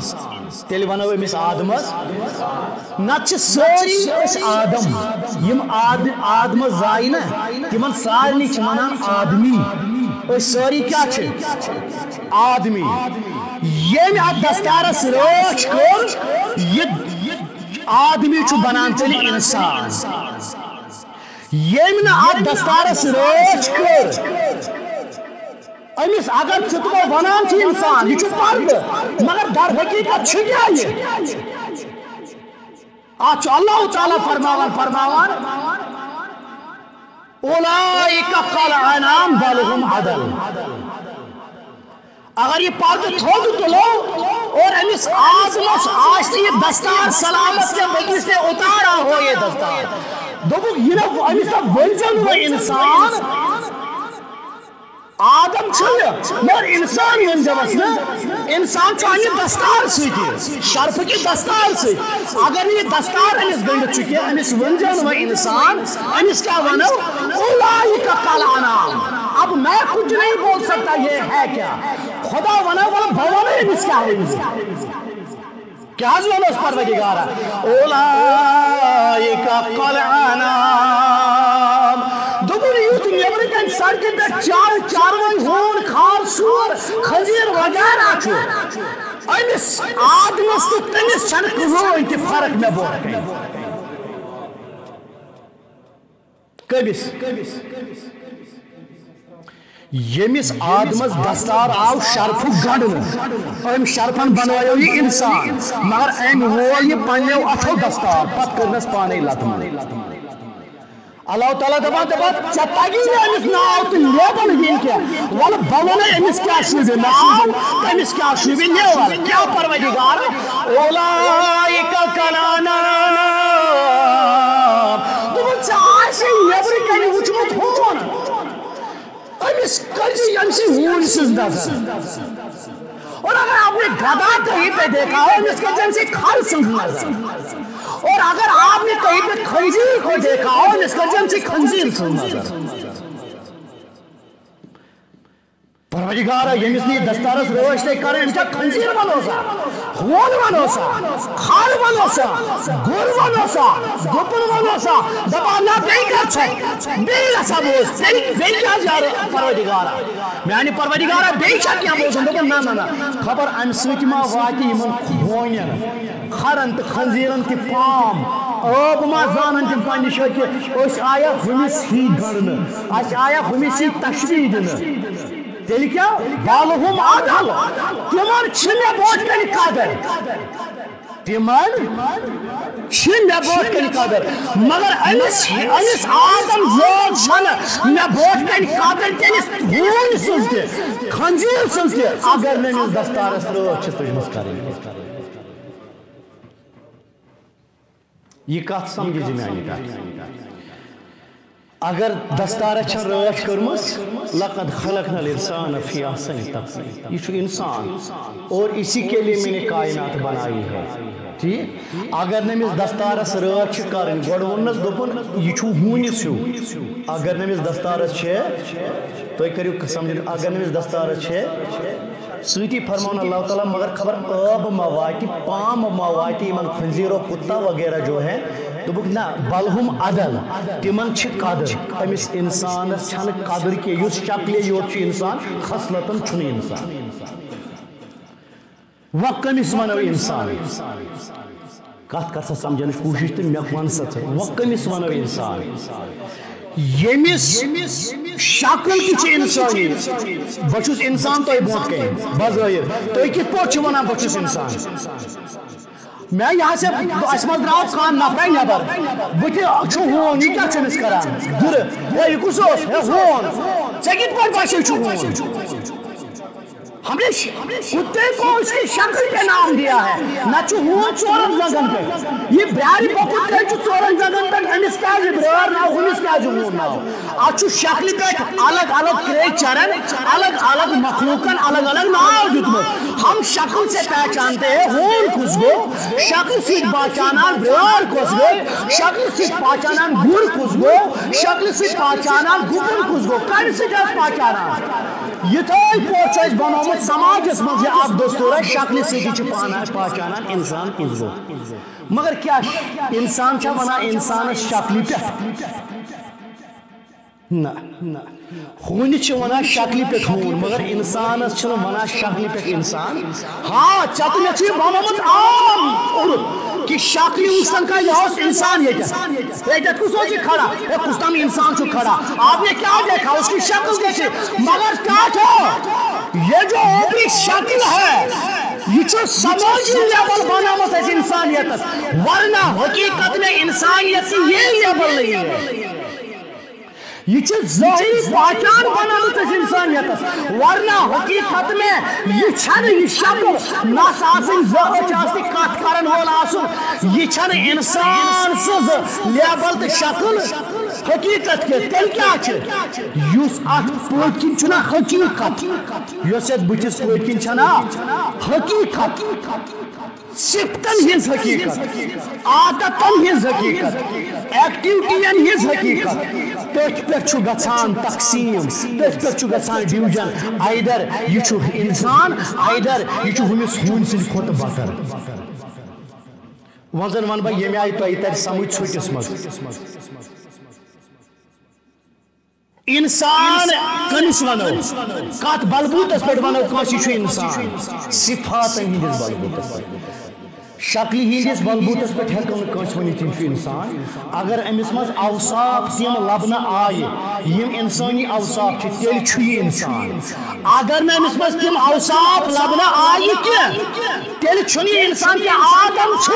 تیٚلہِ ونو أمِس آدمس۔ نتہٕ چھِ سٲری أسۍ آدم۔ یِم آد-، آدمس زایہِ نا، تِمن سارنٕے چھِ ونان آدمی۔ أسۍ سٲری کیٛاہ چھِ؟ آدمی۔ ییٚمۍ اتھ دستارس رٲچھ کٔر، یہِ آدمی چھُ بنان تیٚلہِ انسان۔ ییٚمۍ نہٕ اتھ دستارس رٲچھ کٔر، أمِس اگر ژٕ تہٕ بہٕ ونان چھِ انسان، یہِ چھُ پردٕ، مگر در حقیقت چھُ کیٛاہ یہِ؟ اتھ چھُ اللہ تعالیٰ فرماوان، فرماوان، اولئک کالانعام بل هم اضل۔ اگر یہ پردٕ تھوٚد تُلو اور أمِس آدمس آسہِ یہِ دستار سلامت، کیا بلکہ اس نے اتارا ہو یہ دستار۔ دوٚپُکھ، یہِ نہ أمِس نہ ؤنۍزٮ۪و نہٕ وۄنۍ انسان۔ آدم چھُ یہِ، مگر انسان ؤنۍزٮ۪وس نہٕ۔ انسان چھُ اَمہِ دستار سۭتی، شرفہٕ کہِ دستار سۭتۍ۔ اگر نہٕ یہِ دستار أمِس گٔنٛڈِتھ چھُ کینٛہہ، أمِس ؤنۍزٮ۪و نہٕ وۄنۍ انسان، أمِس کیٛاہ وَنو؟ اولئک کالانعام۔ اب میں کچھ نہیں بول سکتا، یہ ہے کیا؟ خدا ونان، وَلہٕ بہٕ وَنہٕ أمِس کیٛاہ ؤنۍ زِ۔ کیٛاہ حظ وَنوس پروردگارا؟ اولئک کالانعام۔ دوٚپُن، یُتھ نیٚبرٕ کَنہِ سڑکہِ پٮ۪ٹھ چار-، چاروٲے، ہوٗن، کھار، سوٗر، خنزیر وغیرہ چھُ، أمِس آدمس تہٕ تٔمِس چھَنہٕ کٕہٕنۍ تہِ فرق مےٚ برونٛٹھ کَنہِ۔ کٔمِس؟ ییٚمِس آدمس دستار آو شرفُک گنڈنہٕ، أمۍ شرفن بنٲیو یہِ انسان، مگر أمۍ وول یہِ پننیو اتھو دستار، پتہٕ کٔرنس پانے لتہٕ مۄنٛڈ۔ اللہ تعالیٰ دپان، دپان، ژےٚ تگی نہٕ أمِس ناو تہٕ لیبل دِنۍ کینٛہہ۔ وَلہٕ بہٕ وَنَے أمِس کیٛاہ شوٗبہِ ناو، أمِس کیٛاہ شوٗبہِ لیبل۔ کیٛاہ پروردگار؟ اولئک کالانعام۔ دوٚپُن، ژےٚ آسہِ نیٚبرٕ کَنہِ وُچھمُت ہوٗن، أمِس کٔرۍ زِ أمۍ سٕے ہوٗنۍ سٕنٛز نظر۔ اور اگر آپ نے گدھا کہیں پہ دیکھا ہو، أمِس کٔرۍ زِ أمۍ سٕے کھر سٕنٛز نظر۔ اور اگر آپ نے کہیں پہ خنزیر کو دیکھا ہو، اس کا جن سے خنزیر سن نظر۔ پروردگارا، ییٚمِس نہٕ یہِ دستارس رٲچھ تہِ کران، أمِس چھا خنزیر ونو سا، ہوٗن ونو سا، کھر ونو سا، گُر ونو سا، گُپن ونو سا، دپان نہ بیٚیہِ کر ژھۄپہٕ، بیٚیہِ نسا بوز، بیٚیہِ، بیٚیہِ کیٛاہ زیادٕ پروردگارا؟ میانہِ پروردگارا، بیٚیہِ چھا کینٛہہ بوزُن؟ دوٚپُن نہ، نہ، نہ، خبر امہِ سۭتۍ ما واتہِ یِمن ہوٗنٮ۪ن، کھرن تہٕ خنزیرن تہِ پام، عٲب ما زانن تِم پننہِ جایہِ کہِ أسۍ آیا ہُمِس ہی گنڈنہٕ، اسہِ آیا ہُمِس ہی تشبیہ دِنہٕ۔ تیٚلہِ کیٛاہ؟ بل ہُم ادل۔ تِمن چھِ مےٚ برونٛٹھ کنہِ قدر۔ تِمن چھِ مےٚ برونٛٹھ کنہِ قدر۔ مگر أمِس، أمِس آدم ذٲژ چھَنہٕ مےٚ برونٛٹھ کنہِ قدر، تٔمِس ہوٗنۍ سٕنٛز تہِ، خنزیر سٕنٛز تہِ، اگر نہٕ أمِس دستارس رٲچھ چھِ تُجمٕژ کرٕنۍ۔ یہِ کتھ سمجھِ زِ میانہِ کتھ۔ اگر دستارس چھےٚ رٲچھ کٔرمٕژ، لقد خلقنا الانسان فی احسن تقویم۔ یہِ چھُ انسان۔ اور اسی کے لیے میں نے کائنات بنائی ہے۔ ٹھیٖک؟ اگر نہٕ أمِس دستارس رٲچھ چھِ کرٕنۍ، گۄڈٕ ووٚننس دوٚپُن، یہِ چھُ ہوٗنِس ہیوٗ۔ اگر نہٕ أمِس دستارس چھِ، تُہۍ کٔرِو سمجھُن، اگر نہٕ أمِس دستارس چھِ، سۭتی فرماوُن اللہ تعالیٰ، مگر خبر عٲب ما واتہِ، پام ما واتہِ یِمن خنزیٖرو کتا وغیرہ جو ہے۔ دوٚپُکھ، نہ، بل ہُم ادل، تِمن چھِ قدر۔ أمِس انسانس چھنہٕ قدر کینٛہہ، یُس شکلہِ یوت چھُ انسان، خصلتن چھُنہٕ انسان۔ وۄنۍ کٔمِس ونو انسان؟ کتھ کر سا سمجھنٕچ کوٗشش تہٕ مےٚ وَن سا ژٕ، وۄنۍ کٔمِس وَنو اِنسان؟ ییٚمِس شکل تہِ چھِ اِنسٲنی۔ بہٕ چھُس اِنسان تۄہہِ برونٛٹھ کَنہِ بظٲہِر۔ تُہۍ کِتھ پٲٹھۍ چھِو وَنان بہٕ چھُس اِنسان؟ مےٚ یہِ ہسا، اَسہِ منٛز درٛاو کانٛہہ نفرا نٮ۪بر، بہٕ تہِ چھُ ہوٗن، یہِ کیٛاہ چھُ أمِس کران؟ دُرٕ، ہے، یہِ کُس اوس؟ ہے، ہوٗن۔ ژےٚ کِتھ پٲٹھۍ باسیو یہِ چھُ ہوٗن؟ ہمیش کتے کو اس کی شکل پہ نام دیا ہے۔ نہ چھُ ہوٗن ژورن زنٛگن پٮ۪ٹھ۔ یہِ برٛارِ بۄکُل تہِ چھُ ژورن زنٛگن پٮ۪ٹھ، أمِس کیٛازِ برٛار ناو، ہُمِس کیٛازِ ہوٗن ناو؟ اتھ چھُ شکلہِ پٮ۪ٹھ الگ الگ کریچرن، الگ الگ مخلوقن الگ الگ ناو دیُتمُت۔ ہم شکل سے پہچانتے ہیں ہوٗن کُس گوٚو، شکل سۭتۍ پہچانان برٛار کُس گوٚو، شکل سۭتۍ پہچانان گُر کُس گوٚو، شکل سۭتۍ پہچانان گُپن کُس گوٚو، کمہِ سۭتۍ ٲس پہچانان؟ یِتھے پٲٹھۍ چھُ اَسہِ بنومُت سماجس منٛز یہِ اکھ دستوٗر، اَسہِ شکلہِ سۭتی چھِ پانہٕ پہچانان انسان کُس گوٚو۔ مگر کیٛاہ چھُ؟ انسان چھا ونان انسانس شکلہِ پٮ۪ٹھ؟ نہ، نہ۔ ہوٗنِس چھِ ونان شکلہِ پٮ۪ٹھ ہوٗن، مگر انسانس چھِنہٕ ونان شکلہِ پٮ۪ٹھ انسان۔ ہاں، ژےٚ تہٕ مےٚ چھُ یہِ بنومُت عام عرف کہِ شکلہِ وٕچھتن کانٛہہ، یہِ اوس انسان ییٚتٮ۪تھ۔ ییٚتٮ۪تھ کُس اوس یہِ کھڑا؟ ہے، کُس تام انسان چھُ کھڑا۔ آپ نے کیا دیکھا؟ اس کی شکل دیکھی۔ مگر کیا تھا؟ یہ جو اوپری شکل ہے، یہ جو سماجی لیول بناوت ہے انسانیت، ورنہ حقیقت میں انسانیت یہ لیول نہیں ہے۔ یہ چھ ظاہری پہچان بناوت ہے انسانیت، ورنہ حقیقت میں یہ چھنہ یہ شکل، نس آسن، زچ آسن، کتھ کرن وول آسن، یہ چھنہ انسان سٕنز لیول تہٕ شکل۔ حقیقت کیٛاہ؟ تیٚلہِ کیٛاہ چھِ؟ یُس اَتھ پٔتۍ کِنۍ چھُنہ حقیقت، یۄس یَتھ بٕتھِس پٔتۍ کِنۍ چھَنہ حقیقت، صفتن ہٕنٛز حقیقت، عادتن ہٕنٛز حقیقت، ایکٹیوٹین ہٕنٛز حقیقت، تٔتھۍ پٮ۪ٹھ چھُ گژھان تقسیٖم، تٔتھۍ پٮ۪ٹھ چھُ گژھان ڈِوجن۔ Either یہِ چھُ اِنسان، either یہِ چھُ ہُمِس ہوٗنۍ سٕنٛدِ کھۄتہٕ بدتر۔ وۄنۍ زن ونہٕ بہٕ ییٚمہِ آیہِ تۄہہِ ترِ سمجھ ژھوٚٹِس منٛز۔ انسان کٔمِس ونو؟ کتھ بلبوٗتس پٮ۪ٹھ ونو کٲنٛسہِ یہِ چھُ انسان؟ صفاتن ہٕنٛدِس بلبوٗتس پٮ۪ٹھ۔ شکلہِ ہٕنٛدِس بلبوٗتس پٮ۪ٹھ ہٮ۪کو نہٕ کٲنٛسہِ ؤنِتھ یہِ چھُ انسان۔ اگر أمِس منٛز اوصاف تِم لبنہٕ آیہِ یِم انسٲنی اوصاف چھِ، تیٚلہِ چھُ یہِ انسان۔ اگر نہٕ أمِس منٛز تِم اوصاف لبنہٕ آیہِ کینٛہہ، تیٚلہِ چھُنہٕ یہِ انسان کینٛہہ۔ آدم چھُ،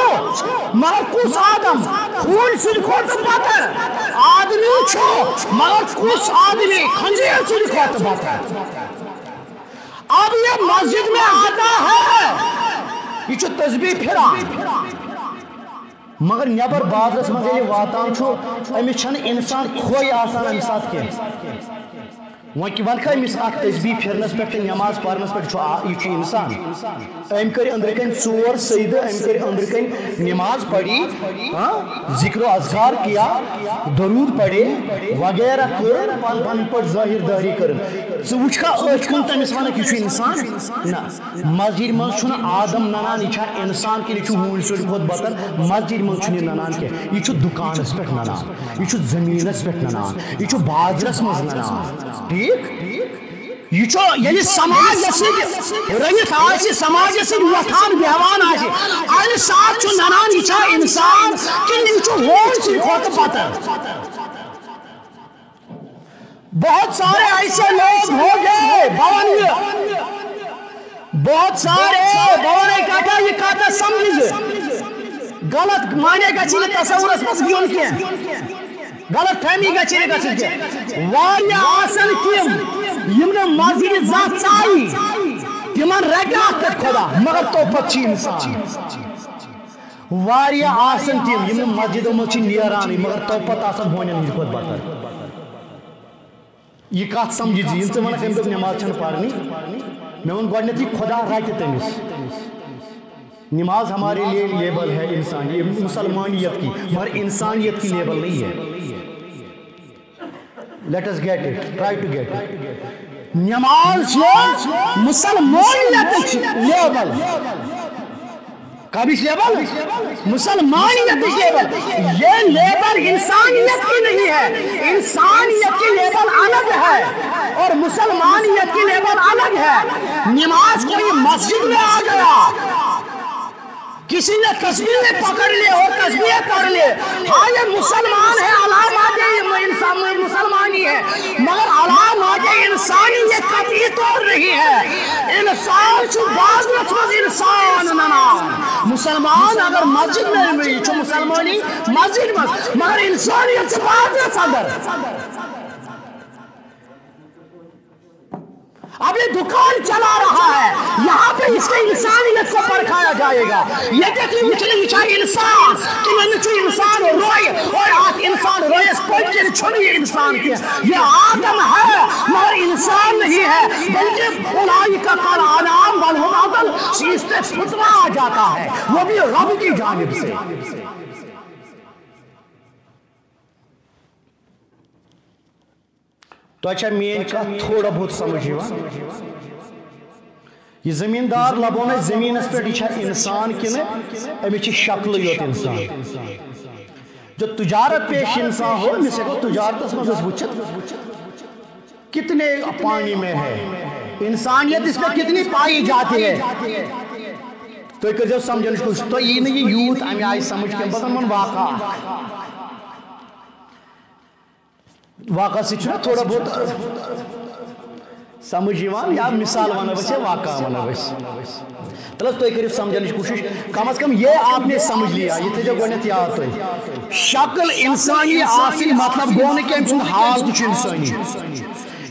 مگر کُس آدم؟ ہوٗنۍ سٕنٛدِ کھۄتہٕ بدتر۔ آدمی چھُ، مگر کُس آدمی؟ خنزیر سٕنٛدِ کھۄتہٕ بدتر۔ اب یہ مسجد میں آتا ہے، یہِ چھُ تسبیح پھران، مگر نٮ۪بر بازرس منٛز ییٚلہِ واتان چھُ، أمِس چھَنہٕ انسان کھوے آسان اَمہِ ساتہٕ کینٛہہ۔ وۄنۍ وۄنۍ کھا أمِس اکھ تسبیح پھِرنس پٮ۪ٹھ تہٕ نماز پرنس پٮ۪ٹھ چھُ آ-، یہِ چھُ انسان۔ أمۍ کٔرۍ أنٛدرٕ کنۍ ژور سجدٕ، أمۍ کٔرۍ أنٛدرٕ کنۍ نماز پری، ہاں، ذکر و اذکار کیا، درود پڑے وغیرہ کٔر، پن پن پٲٹھۍ ظٲہر دٲری کٔر۔ ژٕ وٕچھ کھا أچھ کُن تٔمِس ونکھ یہِ چھُ انسان؟ نہ۔ مسجد منٛز چھُنہٕ آدم ننان، یہِ چھا انسان کِنہٕ یہِ چھُ ہوٗنۍ سٕنٛدِ کھۄتہٕ بدتر؟ مسجد منٛز چھُنہٕ یہِ ننان کینٛہہ، یہِ چھُ دُکانس پٮ۪ٹھ ننان، یہِ چھُ زٔمیٖنس پٮ۪ٹھ ننان، یہِ چھُ بازرس منٛز ننان۔ ٹھیٖک؟ یہِ چھُ ییٚلہِ سماجس سۭتۍ رٔلِتھ آسہِ، سماجس سۭتۍ وۄتھان بیٚہوان آسہِ، امہِ ساتہٕ چھُ ننان یہِ چھا انسان کِنہٕ یہِ چھُ ہوٗنۍ سٕنٛدِ کھۄتہٕ بدتر۔ بہت سارے ایسے لوگ ہوں گے، بہٕ وَنہٕ یہِ، بہت سارے، بہٕ وَنَے کَتھا، یہِ کَتھا سَمجھِ زِ غلط معنی گژھِ نہٕ تصورَس منٛز یُن کینٛہہ، غلط فہمی گژھِ نہٕ گژھٕنۍ کینٛہہ۔ واریاہ آسَن تِم یِم نہٕ مسجدِ زانٛہہ ژایہِ، تِمَن رَٹہِ اَتھ پٮ۪ٹھ خۄدا، مگر توپَتہٕ چھِ اِنسان۔ واریاہ آسَن تِم یِم نہٕ مسجدو منٛز چھِ نیرانٕے، مگر توپَتہٕ آسَن ہونٮ۪ن ہِنٛدِ کھۄتہٕ بدتر۔ یہِ کتھ سمجھِ زِ ییٚلہِ ژٕ ونکھ أمۍ دوٚپ نماز چھنہٕ پرنی، مےٚ ووٚن گۄڈٕنیتھ یہِ خۄدا رٹہِ تٔمِس۔ نماز ہمارے لیے لیبل ہے انسان، یہ مسلمانیت کی، مگر انسانیت کی لیبل نہیں ہے۔ Let us get it, try to get it. نماز چھِ مسلمانیت لیبل۔ کمِچ لیبل؟ مسلمانیتٕچ لیبل۔ یہ لیبل انسانیت کی نہیں ہے، انسانیت کی لیبل الگ ہے اور مسلمانیت کی لیبل الگ ہے۔ نماز کوئی مسجد میں آ گیا، کسی نے تسبیح پکڑ لی اور تسبیح پڑھ لی، ہاں یہ مسلمان ہے، علامات انسان مسلمانی ہے، مگر علامات انسانیت قطعی طور نہیں ہے۔ انسان چھُ بازرس منٛز انسان ننان۔ مسلمان اگر مسجد میں، یہ چھُ مسلمانی مسجد منٛز، مگر انسانیت چھِ بازرس اندر۔ اب یہ دکان چلا رہا ہے، یہاں پہ اس کے انسانیت کو پرکھایا جائے گا۔ یہ دیکھیں، مجھے یہ چاہے انسان، کہ یہ مجھے انسان روئے، اور آپ انسان روئے، اس پر یہ چھوڑی انسان کے، یہ آدم ہے، مگر انسان نہیں ہے، بلکہ اولئک کالانعام بل هم اضل، اس سے فتنہ آ جاتا ہے، وہ بھی رب کی جانب سے۔ تۄہہِ چھا میٲنۍ کتھ تھوڑا بہت سمجھ یِوان؟ یہِ زٔمیٖندار لبونے زٔمیٖنس پٮ۪ٹھ، یہِ چھا انسان کِنہٕ أمِس چھِ شکلٕے یوت انسان؟ جو تجارت پیش انسان ہو، أمِس ہٮ۪کو تجارتس منٛز أسۍ وٕچھِتھ کتنے پانی میں ہے، انسانیت اس میں کتنی پائی جاتی ہے۔ تُہۍ کٔرۍزیو سمجھنٕچ کوٗشِش، تۄہہِ یی نہٕ یہِ یوٗت امہِ آیہِ سمجھ کینٛہہ، بہٕ زن ونہٕ واقعہ اکھ۔ واقعہ سۭتۍ چھُنہ تھوڑا بہت سمجھ یِوان، یا مثال ونو أسۍ یا واقعہ ونو أسۍ۔ تلہٕ حظ تُہۍ کٔرِو سمجھنٕچ کوٗشِش، کم از کم یہ آپ نے سمجھ لیا، یہِ تھٲیزیو گۄڈٕنٮ۪تھ یاد تُہۍ۔ شکل انسانی آسٕنۍ مطلب گوٚو نہٕ کہِ أمۍ سُنٛد حال تہِ چھُ انسٲنی۔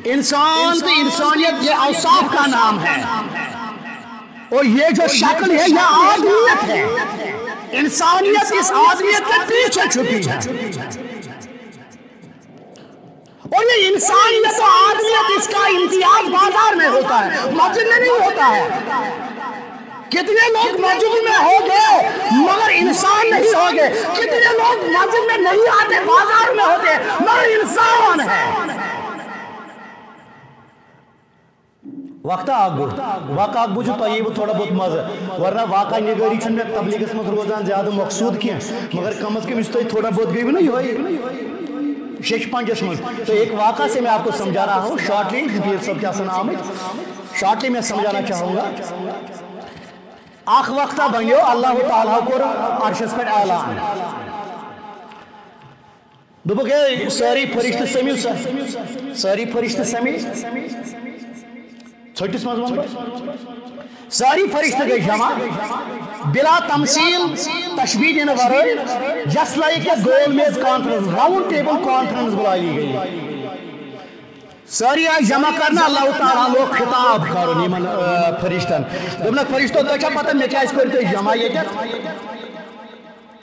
انسان تہٕ انسانیت یہ اوصاف کا نام ہے، اور یہ جو شکل ہے یہ آدمیت ہے۔ انسانیت اس آدمیت کے پیچھے چھپی ہے۔ اور یہ انسانیت و آدمیت، اس کا امتیاز بازار میں ہوتا ہے، مسجد میں نہیں ہوتا ہے۔ کتنے لوگ مسجد میں ہوں گے مگر انسان نہیں ہوں گے، کتنے لوگ مسجد میں نہیں آتے، بازار میں ہوتے مگر انسان ہے۔ وقتہ اکھ گوٚو، واقعہ اکھ بوٗزِو تۄہہِ یی وۄنۍ تھوڑا بہت مزٕ، ورنہ واقعہ نگٲری چھُنہٕ مےٚ تبلیغس منٛز روزان زیادٕ مقصوٗد کینٛہہ، مگر کم از کم یُس تۄہہِ تھوڑا بہت گٔیوٕ نا یِہوٚے شیٚچھ پنجس منٛز، تو ایک واقعہ سے میں آپ کو سمجھا رہا ہوں شارٹلی، پیر صٲب چھِ آسان آمٕتۍ، شارٹلی میں سمجھانا چاہوں گا۔ اکھ وقتہ بنیو، اللہ تعالیٰ کوٚر عرشس پٮ۪ٹھ اعلان۔ دوٚپُکھ، "ہے، سٲری فرشتہٕ سٔمِو سا، سٲری فرشتہٕ سٔمِو۔" ژھٔٹِس منٛز وَنہٕ بہٕ۔ سٲری فرشتہٕ گٔے جمع، بلا تمثیل، تشبیہ دِنہٕ ورٲے، just like a گول میز کانفرنس، راؤنڈ ٹیبل کانفرنس بُلائی گئی۔ سٲری آیہِ جمع کرنہٕ، اللہ تعالیٰ لوگ خطاب کرُن یِمن، آ، فرشتن۔ دوٚپنکھ، "فرشتو، تۄہہِ چھا پتہ مےٚ کیازِ کٔرِو تُہۍ جمع ییٚتٮ۪تھ؟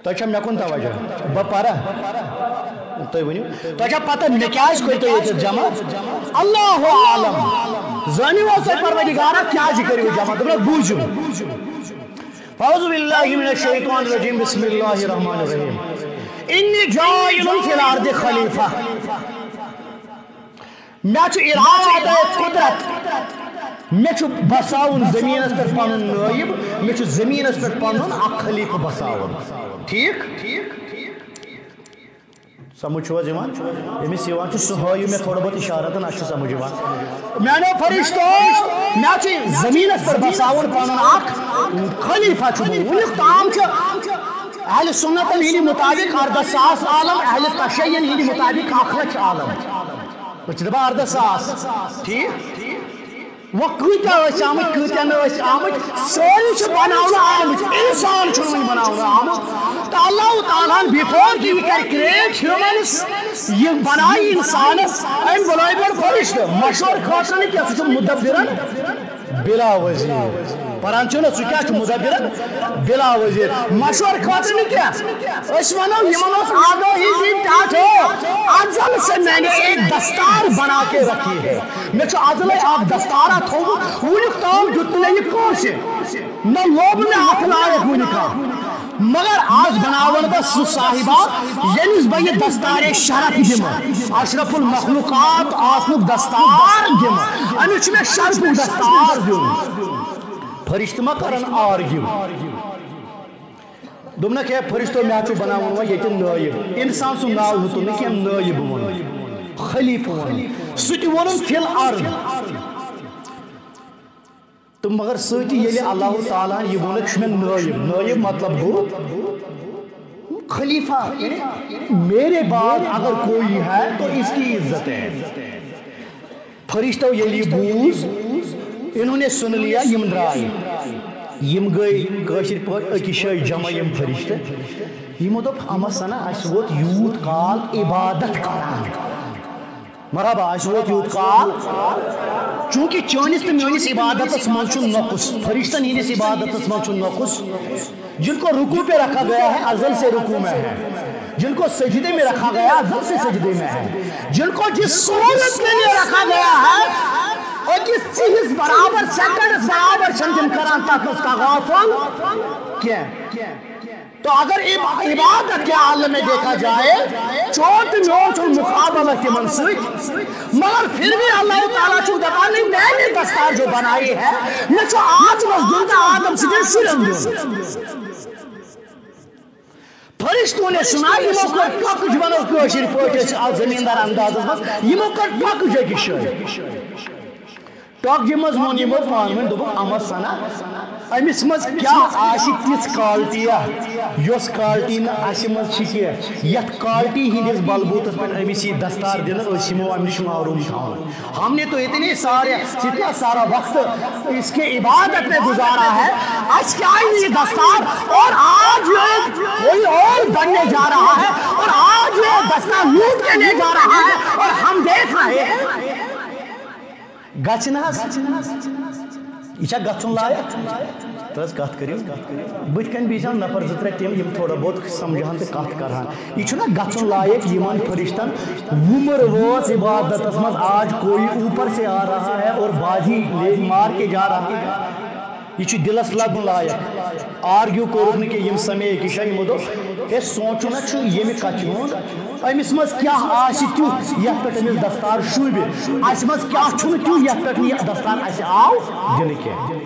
تۄہہِ چھا مےٚ کُن توجہ؟ بہٕ پرٕ۔" تُہۍ ؤنِو، تۄہہِ چھا پتہ مےٚ کیٛازِ کوٚر تۄہہِ ییٚتہِ جمع؟ اللہ عالم۔ زٲنِو حظ تۄہہِ پروردگارا کیٛازِ کٔرِو جمع؟ دوٚپُن، بوٗزِو۔ اعوذ باللہ من الشیطان الرجیم، بسم اللہ الرحمن الرحیم۔ انی جاعل فی الارض خلیفہ۔ مےٚ چھُ ارادہ، قدرت، مےٚ چھُ بساوُن زٔمیٖنَس پٮ۪ٹھ پنُن نٲیِب، مےٚ چھُ زٔمیٖنَس پٮ۪ٹھ پنُن اکھ خلیفہ بساوُن۔ ٹھیٖک؟ سمجھ چھُو حظ یِوان؟ ییٚمِس یِوان چھُ، سُہ ہٲیِو مےٚ تھوڑا بہت اِشارَتَن، اَسہِ چھُ سمجھ یِوان۔ میٛانیو فرشتو، مےٚ چھُ زٔمیٖنَس پٮ۪ٹھ بساوُن پنُن اکھ خلیفہ چھُ بہٕ۔ وٕنیُک تام چھُ اہل سنتن ہٕنٛدِ مُطابق اردہ ساس عالم، اہل تشیعن ہٕنٛدِ مُطابق اکھ لچھ عالم۔ أسۍ چھِ دَپان اردہ ساس۔ ٹھیٖک؟ وۄنۍ کۭتیٛاہ ٲسۍ آمٕتۍ، کۭتیٛاہ نہٕ ٲسۍ آمٕتۍ، سٲری چھِ بناونہٕ آمٕتۍ، اِنسان چھُنہٕ وُنہِ بناونہٕ آمُت۔ تہٕ اللہ تعالیٰ ہن، before کہِ یہِ کرِ create humans، یہِ بنایہِ اِنسانس، أمۍ بُلٲوۍ گۄڈٕ فرشتہٕ مشورٕ خٲطرٕ نہٕ کینٛہہ، سُہ چھُ مُدبِرن بلا وزیر۔ پران چھُو نا، سُہ کیٛاہ چھُ؟ مُدبِرن بلا وزیر۔ مشورٕ خٲطرٕ نہٕ کینٛہہ۔ أسۍ وَنو، یِمن اوس آگٲہی دِنۍ، کیٛاہ چھُ؟ ازل سے میں نے ایک دستار بنا کے رکھی ہے۔ مےٚ چھُ ازلے اکھ دستارا تھوٚومُت، وُنیُک تام دیُت نہٕ مےٚ یہِ کٲنٛسہِ۔ نہ لوٚب مےٚ اتھ لایق وُنہِ کانٛہہ۔ مگر آز بناون بہٕ سُہ صاحبہ، ییٚمِس بہٕ یہِ دستارِ شرف دِمہٕ، اشرف المخلوقات آسنُک دستار دِمہٕ۔ أمِس چھُ مےٚ شرفُک دستار دیُن۔ فرشتہٕ ما کرن argue؟ دوٚپنکھ، ہے فرشتو، مےٚ چھُ بناوُن وۄنۍ ییٚتہِ نٲیِب۔ انسان سُنٛد ناو ہیوٚتُن نہٕ کینٛہہ، نٲیِب ووٚنُن، خلیفہٕ ووٚنُن، سُہ تہِ ووٚنُن فی الارض۔ تہٕ مگر سۭتی ییٚلہِ اللہ تعالیٰ ہن یہِ ووٚنُکھ، چھُ مےٚ نٲیِب، نٲیِب مطلب گوٚو خلیفہ، یعنی میرے بعد اگر کوئی ہے تو اس کی عزت ہے۔ فرشتو ییٚلہِ یہِ بوٗز، انہوں نے سن لیا، یِم درٛاے۔ یِم گٔے کٲشِر پٲٹھۍ أکِس جایہِ جمع یِم فرشتہٕ۔ یِمو دوٚپ، اما سنا، اَسہِ ووت یوٗت کال عبادت کران۔ مرحبا، اَسہِ ووت یوٗت کال۔ چونکہ چٲنِس تہٕ میٲنِس عبادتس منٛز چھُ نقص، فرشتن ہٕنٛدِس عبادتس منٛز چھُ نقص۔ جن کو رکوع پہ رکھا گیا ہے، ازل سے رکوع میں ہے۔ جن کو سجدے میں رکھا گیا، ازل سے سجدے میں ہے۔ جن کو جس صورت کے لیے رکھا گیا ہے، اور جس چیز برابر، سیکنڈ برابر چھن تم کران تک تغافل کیا۔ تو اگر عب-، عبادت کے عالم میں دیکھا جائے، چون تہٕ میون چھُنہٕ مقابلہ تِمن سۭتۍ، مگر پھر بھی اللہ تعالیٰ چھُ دپان، نہیں، میں نے دستار جو بنائی ہے، مےٚ چھُ آدمس دیُن تہٕ آدم سٕنٛدٮ۪ن شُرٮ۪ن دیُن۔ فرشتوں نے سنا، یِمو کٔر ٹۄکٕج، ونو کٲشِر پٲٹھۍ أسۍ اتھ زٔمیٖندار اندازس منٛز، یِمو کٔر ٹۄکٕج أکِس جایہِ۔ ٹۄکجہِ منٛز ووٚن یِمو پانہٕ ؤنۍ، دوٚپُکھ، اما سنا، أمِس منٛز کیٛاہ آسہِ تِژھ quality، یۄس quality نہٕ اَسہِ منٛز چھِ کینٛہہ، یَتھ quality ہِنٛدِس بلبوٗتَس پٮ۪ٹھ أمِس یی دستار دِنہٕ، أسۍ یِمو اَمہِ نِش محروٗم تھاونہٕ۔ ہم نے تو اتنے سارے، اتنا سارا وقت اس کے عبادت میں گزارا ہے، اَسہِ کیٛازِ نہٕ یہِ دستار؟ اور آج یہ کوئی اور بننے جا رہا ہے، اور آج یہ دستار لوٹ کے لے جا رہا ہے، اور ہم دیکھ رہے ہیں۔ گژھِ نہ حظ؟ یہِ چھا گژھُن لایق؟ تہٕ حظ کتھ کٔرِو، بٕتھِ کنہِ بیٚہہِ ہن نفر زٕ ترٛےٚ تِم، یِم تھوڑا بہت سمجھہن تہٕ کتھ کرہن۔ یہِ چھُنہ گژھُن لایق یِمن فرشتن؟ وُمر وٲژ عبادتس منٛز، آج کوئی اوپر سے آ رہا ہے اور بازی لے مار کے جا رہا ہے۔ یہِ چھُ دِلس لگُن لایق۔ Argue کوٚرُکھ نہٕ کینٛہہ، یِم سمے أکِس جایہِ، یِمو دوٚپ، ہے، سونٛچُن ہا چھُ ییٚمہِ کتھِ ہُنٛد، أمِس منٛز کیٛاہ آسہِ تیُتھ یتھ پٮ۪ٹھ أمِس دستار شوٗبہِ، اَسہِ منٛز کیٛاہ چھُنہٕ تیُتھ یتھ پٮ۪ٹھ نہٕ یہِ دستار اَسہِ آو دِنہٕ کینٛہہ۔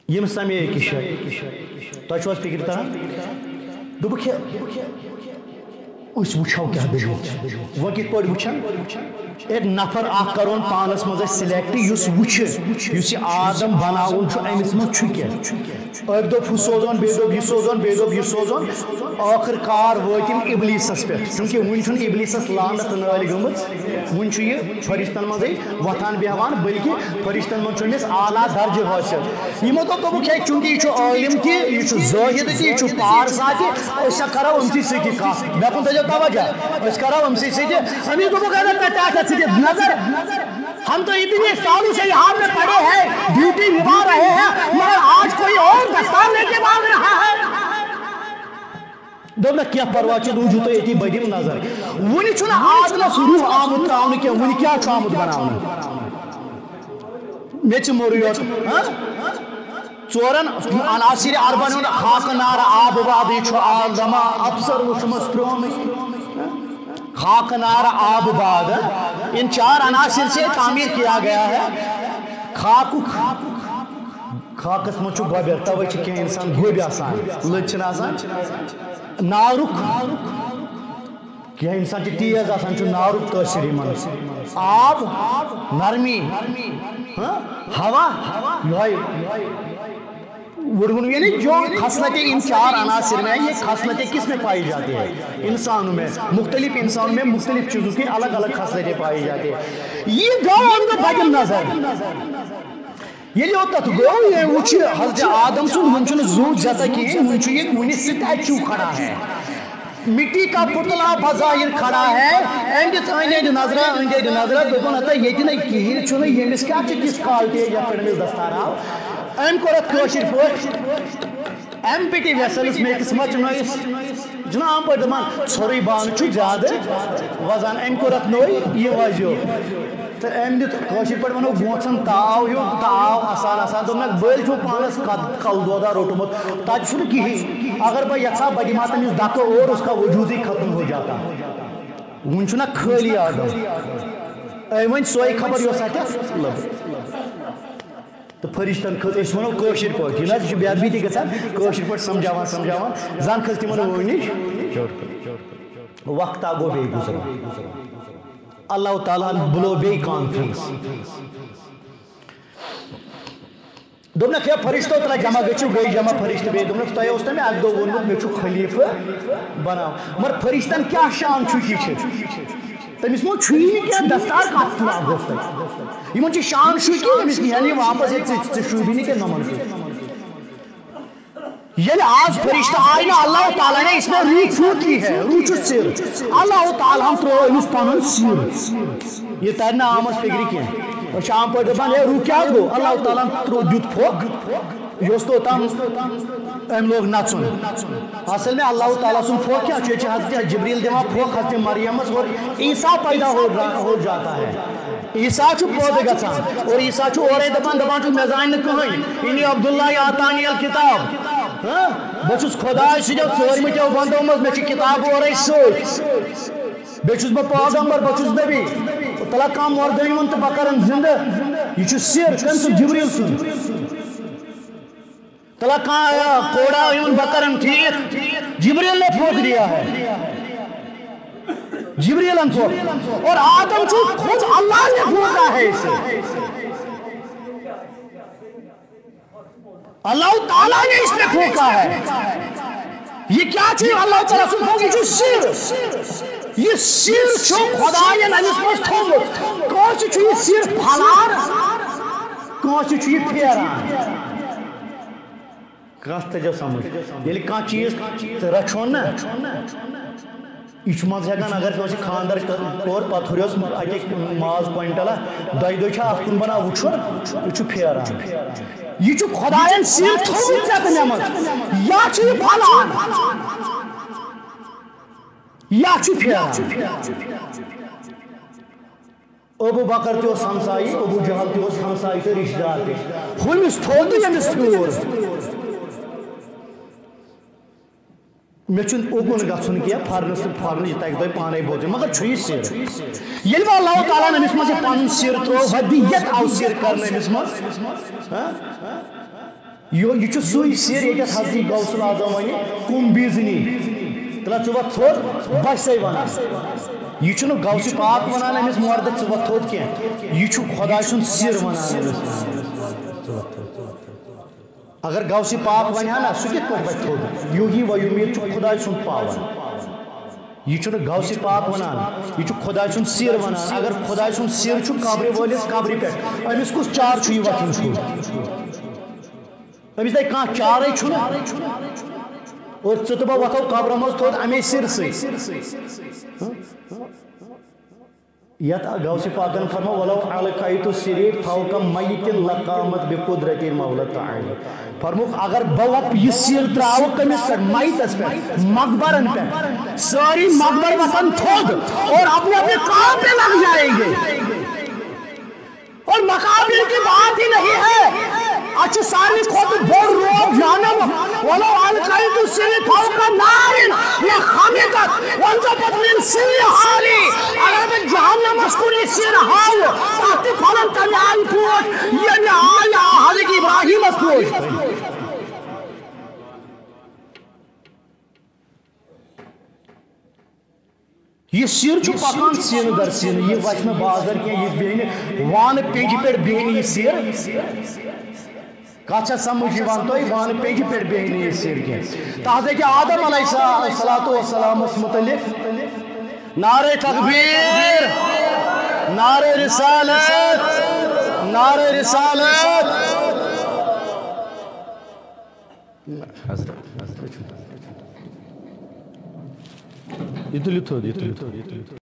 یِم سمے أکِس جایہِ۔ تۄہہِ چھُو حظ فِکرِ تران؟ دوٚپُکھ، ہے، أسۍ وٕچھو کیٛاہ دٔلیٖل چھِ۔ وۄنۍ کِتھ پٲٹھۍ وٕچھن؟ ہے، نفر اکھ کرون پانس منٛز أسۍ select، یُس وٕچھِ، یُس یہِ آدم بناوُن چھُ، أمِس منٛز چھُ کیٛاہ۔ أکۍ دوٚپ ہُہ سوزون، بیٚیہِ دوٚپ یہِ سوزون، بیٚیہِ دوٚپ یہِ سوزون۔ ٲخٕر کار وٲتۍ یِم ابلیسس پٮ۪ٹھ، چوٗنٛکہِ وُنہِ چھُنہٕ ابلیسس لعنت نٲلۍ گٔمٕژ، وُنہِ چھُ یہِ فرشتن منٛزٕے وۄتھان بیٚہوان، بلکہِ فرشتن منٛز چھُ أمِس اعلیٰ درجہٕ حٲصِل۔ یِمو دوٚپ، دوٚپُکھ، ہے، چوٗنٛکہِ یہِ چھُ عٲلِم تہِ، یہِ چھُ زٲہِد تہِ، یہِ چھُ پارسا تہِ، أسۍ ہا کرو أمسٕے سۭتۍ یہِ کتھ۔ مےٚ کُن تھٲیزیو توجہ، أسۍ کرو أمسٕے سۭتۍ۔ أمِس دوٚپُکھ، اگر تۄہہِ تتھ سۭتۍ نظر، ہم تو اتنے سالوں سے یہاں پہ پڑے ہیں، ڈیوٹی نبھا رہے ہیں، مگر آج کوئی اور دستار لے کے بھاگ رہا ہے۔ دوٚپنَکھ، "کینٛہہ پرواے چھُنہٕ، وٕچھِو تُہۍ ییٚتی، بہٕ دِمہٕ نظر۔" وٕنہِ چھُنہٕ آدمَس روح آمُت ترٛاونہٕ کینٛہہ، وٕنہِ کیٛاہ چھُ آمُت بَناونہٕ؟ میٚژِ موٚرٕے یوت، ہاں؟ ژورَن عناصرِ اربعن ہُنٛد خاکہٕ نارٕ آبہٕ بادٕے چھُ آدمہ افسر وٕچھمَس پرٛونٕے۔ خاکہٕ نارٕ آبہٕ باد، ہاں؟ ان چار عناصر سے تعمیر کیا گیا ہے۔ خاکُک، خاکَس منٛز چھُ گۄبٮ۪ر، تَوَے چھِ کینٛہہ اِنسان گوٚبۍ آسان، لٔدۍ چھِنہٕ آسان۔ نارُک، کینٛہہ اِنسان چھِ تیز آسان، چھُ نارُک تٲثیٖر یِمَن۔ آب، نرمی، ہاں؟ ہوا، یِہوٚے۔ وُڈوُن، یعنی جو خصلتیں ان چار عناصر میں ہیں، یہ خصلتیں کس میں پائی جاتی ہے؟ انسانوں میں، مختلف انسانوں میں مختلف چیزوں کی الگ الگ خصلتیں پائی جاتی ہے۔ یہ گوٚو اَمہِ دۄہ بَڑٮ۪ن نظر۔ ییٚلہِ یوٚتَتھ گوٚو، یہِ وٕچھ حضرت آدم سُنٛد، وُنہِ چھُنہٕ زُو زٮ۪تھ کِہیٖنۍ، وُنہِ چھُ یہِ وُنہِ سٹیچو کھڑا ہے۔ مٹی کا پتلا بظاہر کھڑا ہے، أمۍ دِژ أنٛدۍ أنٛدۍ نظرہ، أنٛدۍ أنٛدۍ نظرہ، دوٚپُن، "ہتا ییٚتہِ نَے کِہیٖنۍ چھُنہٕ، ییٚمِس کیٛاہ چھِ تِژھ quality یَتھ پٮ۪ٹھ أمِس دستار آو؟" أمۍ کوٚر اَتھ کٲشِر پٲٹھۍ empty vessels make much noise۔ جِناب، أمۍ پٲٹھۍ دَپان، ژھوٚرُے بانہٕ چھُ زیادٕ وَزان، أمۍ کوٚر اَتھ نوٚے یہِ وَزیو۔ تہٕ أمۍ دیُت کٲشِر پٲٹھۍ وَنو گونٛژَن تاو ہیوٗ، تاو اَسان اَسان۔ دوٚپنَکھ، "بٔلۍ چھُو پانَس کَد-، کَلہٕ دودا روٚٹمُت، تَتہِ چھُنہٕ کِہیٖنۍ۔ اگر بہٕ یَژھٕ ہا، بہٕ دِمہٕ ہا تٔمِس دَکہٕ اور، اس کا وجودٕے ختم ہو جاتا۔" وُنہِ چھُنہ خٲلی آدم۔ أمۍ وۄنۍ سۄے خبر یۄس اَتٮ۪تھ لٔب۔ تہٕ فرشتن کھٔژ، أسۍ وَنو کٲشِر پٲٹھۍ، یہِ نہ حظ چھُ بے ادبی تہِ گژھان، کٲشِر پٲٹھۍ سمجھاوان سمجھاوان زَن کھٔژ تِمن وٲنۍ نِش۔ وقتہ گوٚو بیٚیہِ گُزران۔ اللہ تعالیٰ ہن بُلو بیٚیہِ conference۔ دوٚپنَکھ، "ہے فرشتو، ترٛےٚ جمع گٔژھِو۔" گٔے جمع فرشتہٕ بیٚیہِ۔ دوٚپنَکھ، "تۄہہِ اوس نہ مےٚ اَکہِ دۄہ ووٚنمُت، مےٚ چھُ خلیٖفہٕ بناوُن۔" مگر فرشتن کیٛاہ شان چھُ یہِ چھِ؟ تٔمِس ما چھُ یہِ نہٕ کینٛہہ دستار کَتھ لاگوس تۄہہِ؟ یِمن چھِ شان شوٗبی، أمِس نِیَن یہِ واپس، ییٚتہِ ژےٚ، ژےٚ شوٗبی نہٕ کینٛہہ نمن سۭتۍ۔ ییٚلہِ آز فرشتہٕ آے نہٕ، اللہ تعالیٰ نے اس میں روح پھونکی ہے، روح چھُ سِر۔ اللہ تعالیٰ ہن ترٛوو أمِس پنُن سِر۔ یہِ ترِ نہٕ آمس فِکرِ کینٛہہ۔ أسۍ چھِ عام پٲٹھۍ دپان، "ہے، روح کیٛاہ گوٚو؟" اللہ تعالیٰ ہن ترٛوو، دیُت پھۄکھ۔ یہِ اوس توٚتام أمۍ لوگ نژُن۔ اصل میں اللہ تعالیٰ سُنٛد پھۄکھ کیٛاہ چھُ؟ ییٚتہِ چھِ حضرت جبریل دِوان پھۄکھ، حضرت مریم ٲس اور عیسیٰ پیدا ہو رہا، ہو جاتا ہے۔ عیسیٰ چھُ پٲدٕ گژھان اور عیسیٰ چھُ اورَے دَپان، دَپان چھُ، "مےٚ زانہِ نہٕ کٕہٕنۍ۔ انی عبداللہ آتانی الکتاب۔" ہاں؟ بہٕ چھُس خۄداے سٕنٛدیو ژٲرمٕتیو بندو منٛز، مےٚ چھِ کِتاب اورَے سۭتۍ۔ بیٚیہِ چھُس بہٕ پیغمبر، بہٕ چھُس نبی۔ تَلہ کانٛہہ مردٕ یِوان تہٕ بہٕ کَرَن زِندٕ۔ یہِ چھُ سِر، کٔمۍ سُنٛد؟ جبریل سُنٛد۔ تلا کانٛہہ کوڑا یِمن بہٕ کرن ٹھیٖک، جبریل نے پھونک دیا ہے۔ جبریل نے پھونک، اور آدم چھو خود اللہ نے پھونکا ہے اسے۔ اللہ تعالیٰ نے اس میں پھونکا ہے۔ یہ کیا چیز اللہ تعالیٰ سُنٛد پھونک؟ یہ چھُ سِر۔ یہ سِر چھُ خداین أمِس منٛز تھوٚومُت۔ کٲنٛسہِ چھُ یہ سِر پھلان، کٲنٛسہِ چھُ یہ پھیران۔ کتھ تٔجو سمجھ۔ ییٚلہِ کانٛہہ چیٖز ژٕ رچھون نا، یہِ چھُ منٛزٕ ہٮ۪کان، اگر کٲنٛسہِ خانٛدر کوٚر، پتہٕ ہُریوس اَتہِ ماز کوینٹل، دۄیہِ دۄہہِ چھُ اَتھ کُن بنان وٕچھُن، یہِ چھُ پھیران۔ یہِ چھُ خۄدایَن سِر تھوٚومُت ژےٚ تہٕ مےٚ منٛز۔ یا چھُ یہِ پھلان، یا چھُ پھیران۔ ابو بکر تہِ اوس ہمسایہِ، ابو جہل تہِ اوس ہمسایہِ تہٕ رشتہٕ دار تہِ۔ ہُمِس تھوٚو تہٕ ییٚمِس پھیوٗر۔ مےٚ چھُنہٕ اوکُن گژھُن کینٛہہ، پھرنس تہٕ پھرنس، یہِ تۄہہِ تۄہہِ پانے بوزُن، مگر چھُ یہِ سِر۔ ییٚلہِ وۄنۍ اللہ تعالیٰ ہن أمِس منٛز یہِ پنُن سِر ترٛوو، ودیت آو سِر کرنہٕ أمِس منٛز۔ ہاں؟ یہِ، یہِ چھُ سُے سِر، ییٚتٮ۪تھ حضرت غوث الاعظم وَنہِ، "قم بإذنی"۔ تَلہ ژٕ وۄتھ تھوٚد، بہٕ چھسے وَنان۔ یہِ چھُنہٕ غوث پاک وَنان أمِس مردَس، "ژٕ وۄتھ تھوٚد" کینٛہہ۔ یہِ چھُ خۄداے سُنٛد سِر وَنان أمِس۔ اگر غوث پاک وَنہِ ہا نا، سُہ کِتھ پٲٹھۍ وۄتھِ تھوٚد؟ یوگی و یومید چھُ خۄداے سُنٛد پاور۔ یہِ چھُنہٕ غوث پاک وَنان، یہِ چھُ خۄداے سُنٛد سِر وَنان۔ اگر خۄداے سُنٛد سِر چھُ قبرِ وٲلِس قبرِ پٮ۪ٹھ، أمِس کُس چار چھُ یہِ وۄتھُن تھوٚد؟ أمِس دَپہِ کانٛہہ چارَے چھُنہٕ۔ اور ژٕ تہٕ بہٕ وۄتھو قبرٕ منٛز تھوٚد اَمے سِرٕ سۭتۍ۔ یتھ غوث پاکن فرمو، "ولو القیت سری فوق میت لقامت بقدرت مولا تعالی۔" فرموک، اگر بہٕ وۄنۍ یہِ سِر ترٛاوٕ کٔمِس پٮ۪ٹھ؟ میتس پٮ۪ٹھ، مقبرن پٮ۪ٹھ، سٲری مقبر وۄتھن تھوٚد اور اپنے اپنے کام پہ لگ جائیں گے۔ اور مقابر کی بات ہی نہیں ہے۔ اچھا، سارے کھوت بوڑ روب جہنم، ولو القیت سری فوق نار لخمدت وانتفخت من سری حالی۔ اگر بہٕ جہنمس کُن یہِ سِر ہاوٕ، تتھ تہِ پھۄلن تمہِ آیہِ پوش، ییٚمہِ آیہِ حضرت ابراہیمس پوش۔ یہِ سِر چھُ پکان سینہٕ در سینہٕ، یہِ وَسہِ نہٕ بازر کینٛہہ، یہِ بیٚہہِ نہٕ وانہٕ پیٚنٛجہِ پٮ۪ٹھ بیٚہہِ نہٕ یہِ سِر۔ کتھ چھا سمجھ یِوان تۄہہِ؟ وانہٕ پیٚنٛجہِ پٮ۪ٹھ بیٚہہِ نہٕ یہِ سِر کینٛہہ۔ تَتھ ہیٚکہِ آدم علیہ الصلوۃ والسلامس مُتعلق نعرہ تکبیر، نعرہ رسالت، نعرہ رسالت۔ حضرت، حضرت۔ یہِ تُلِو تھوٚد، یہِ تُلِو تھوٚد۔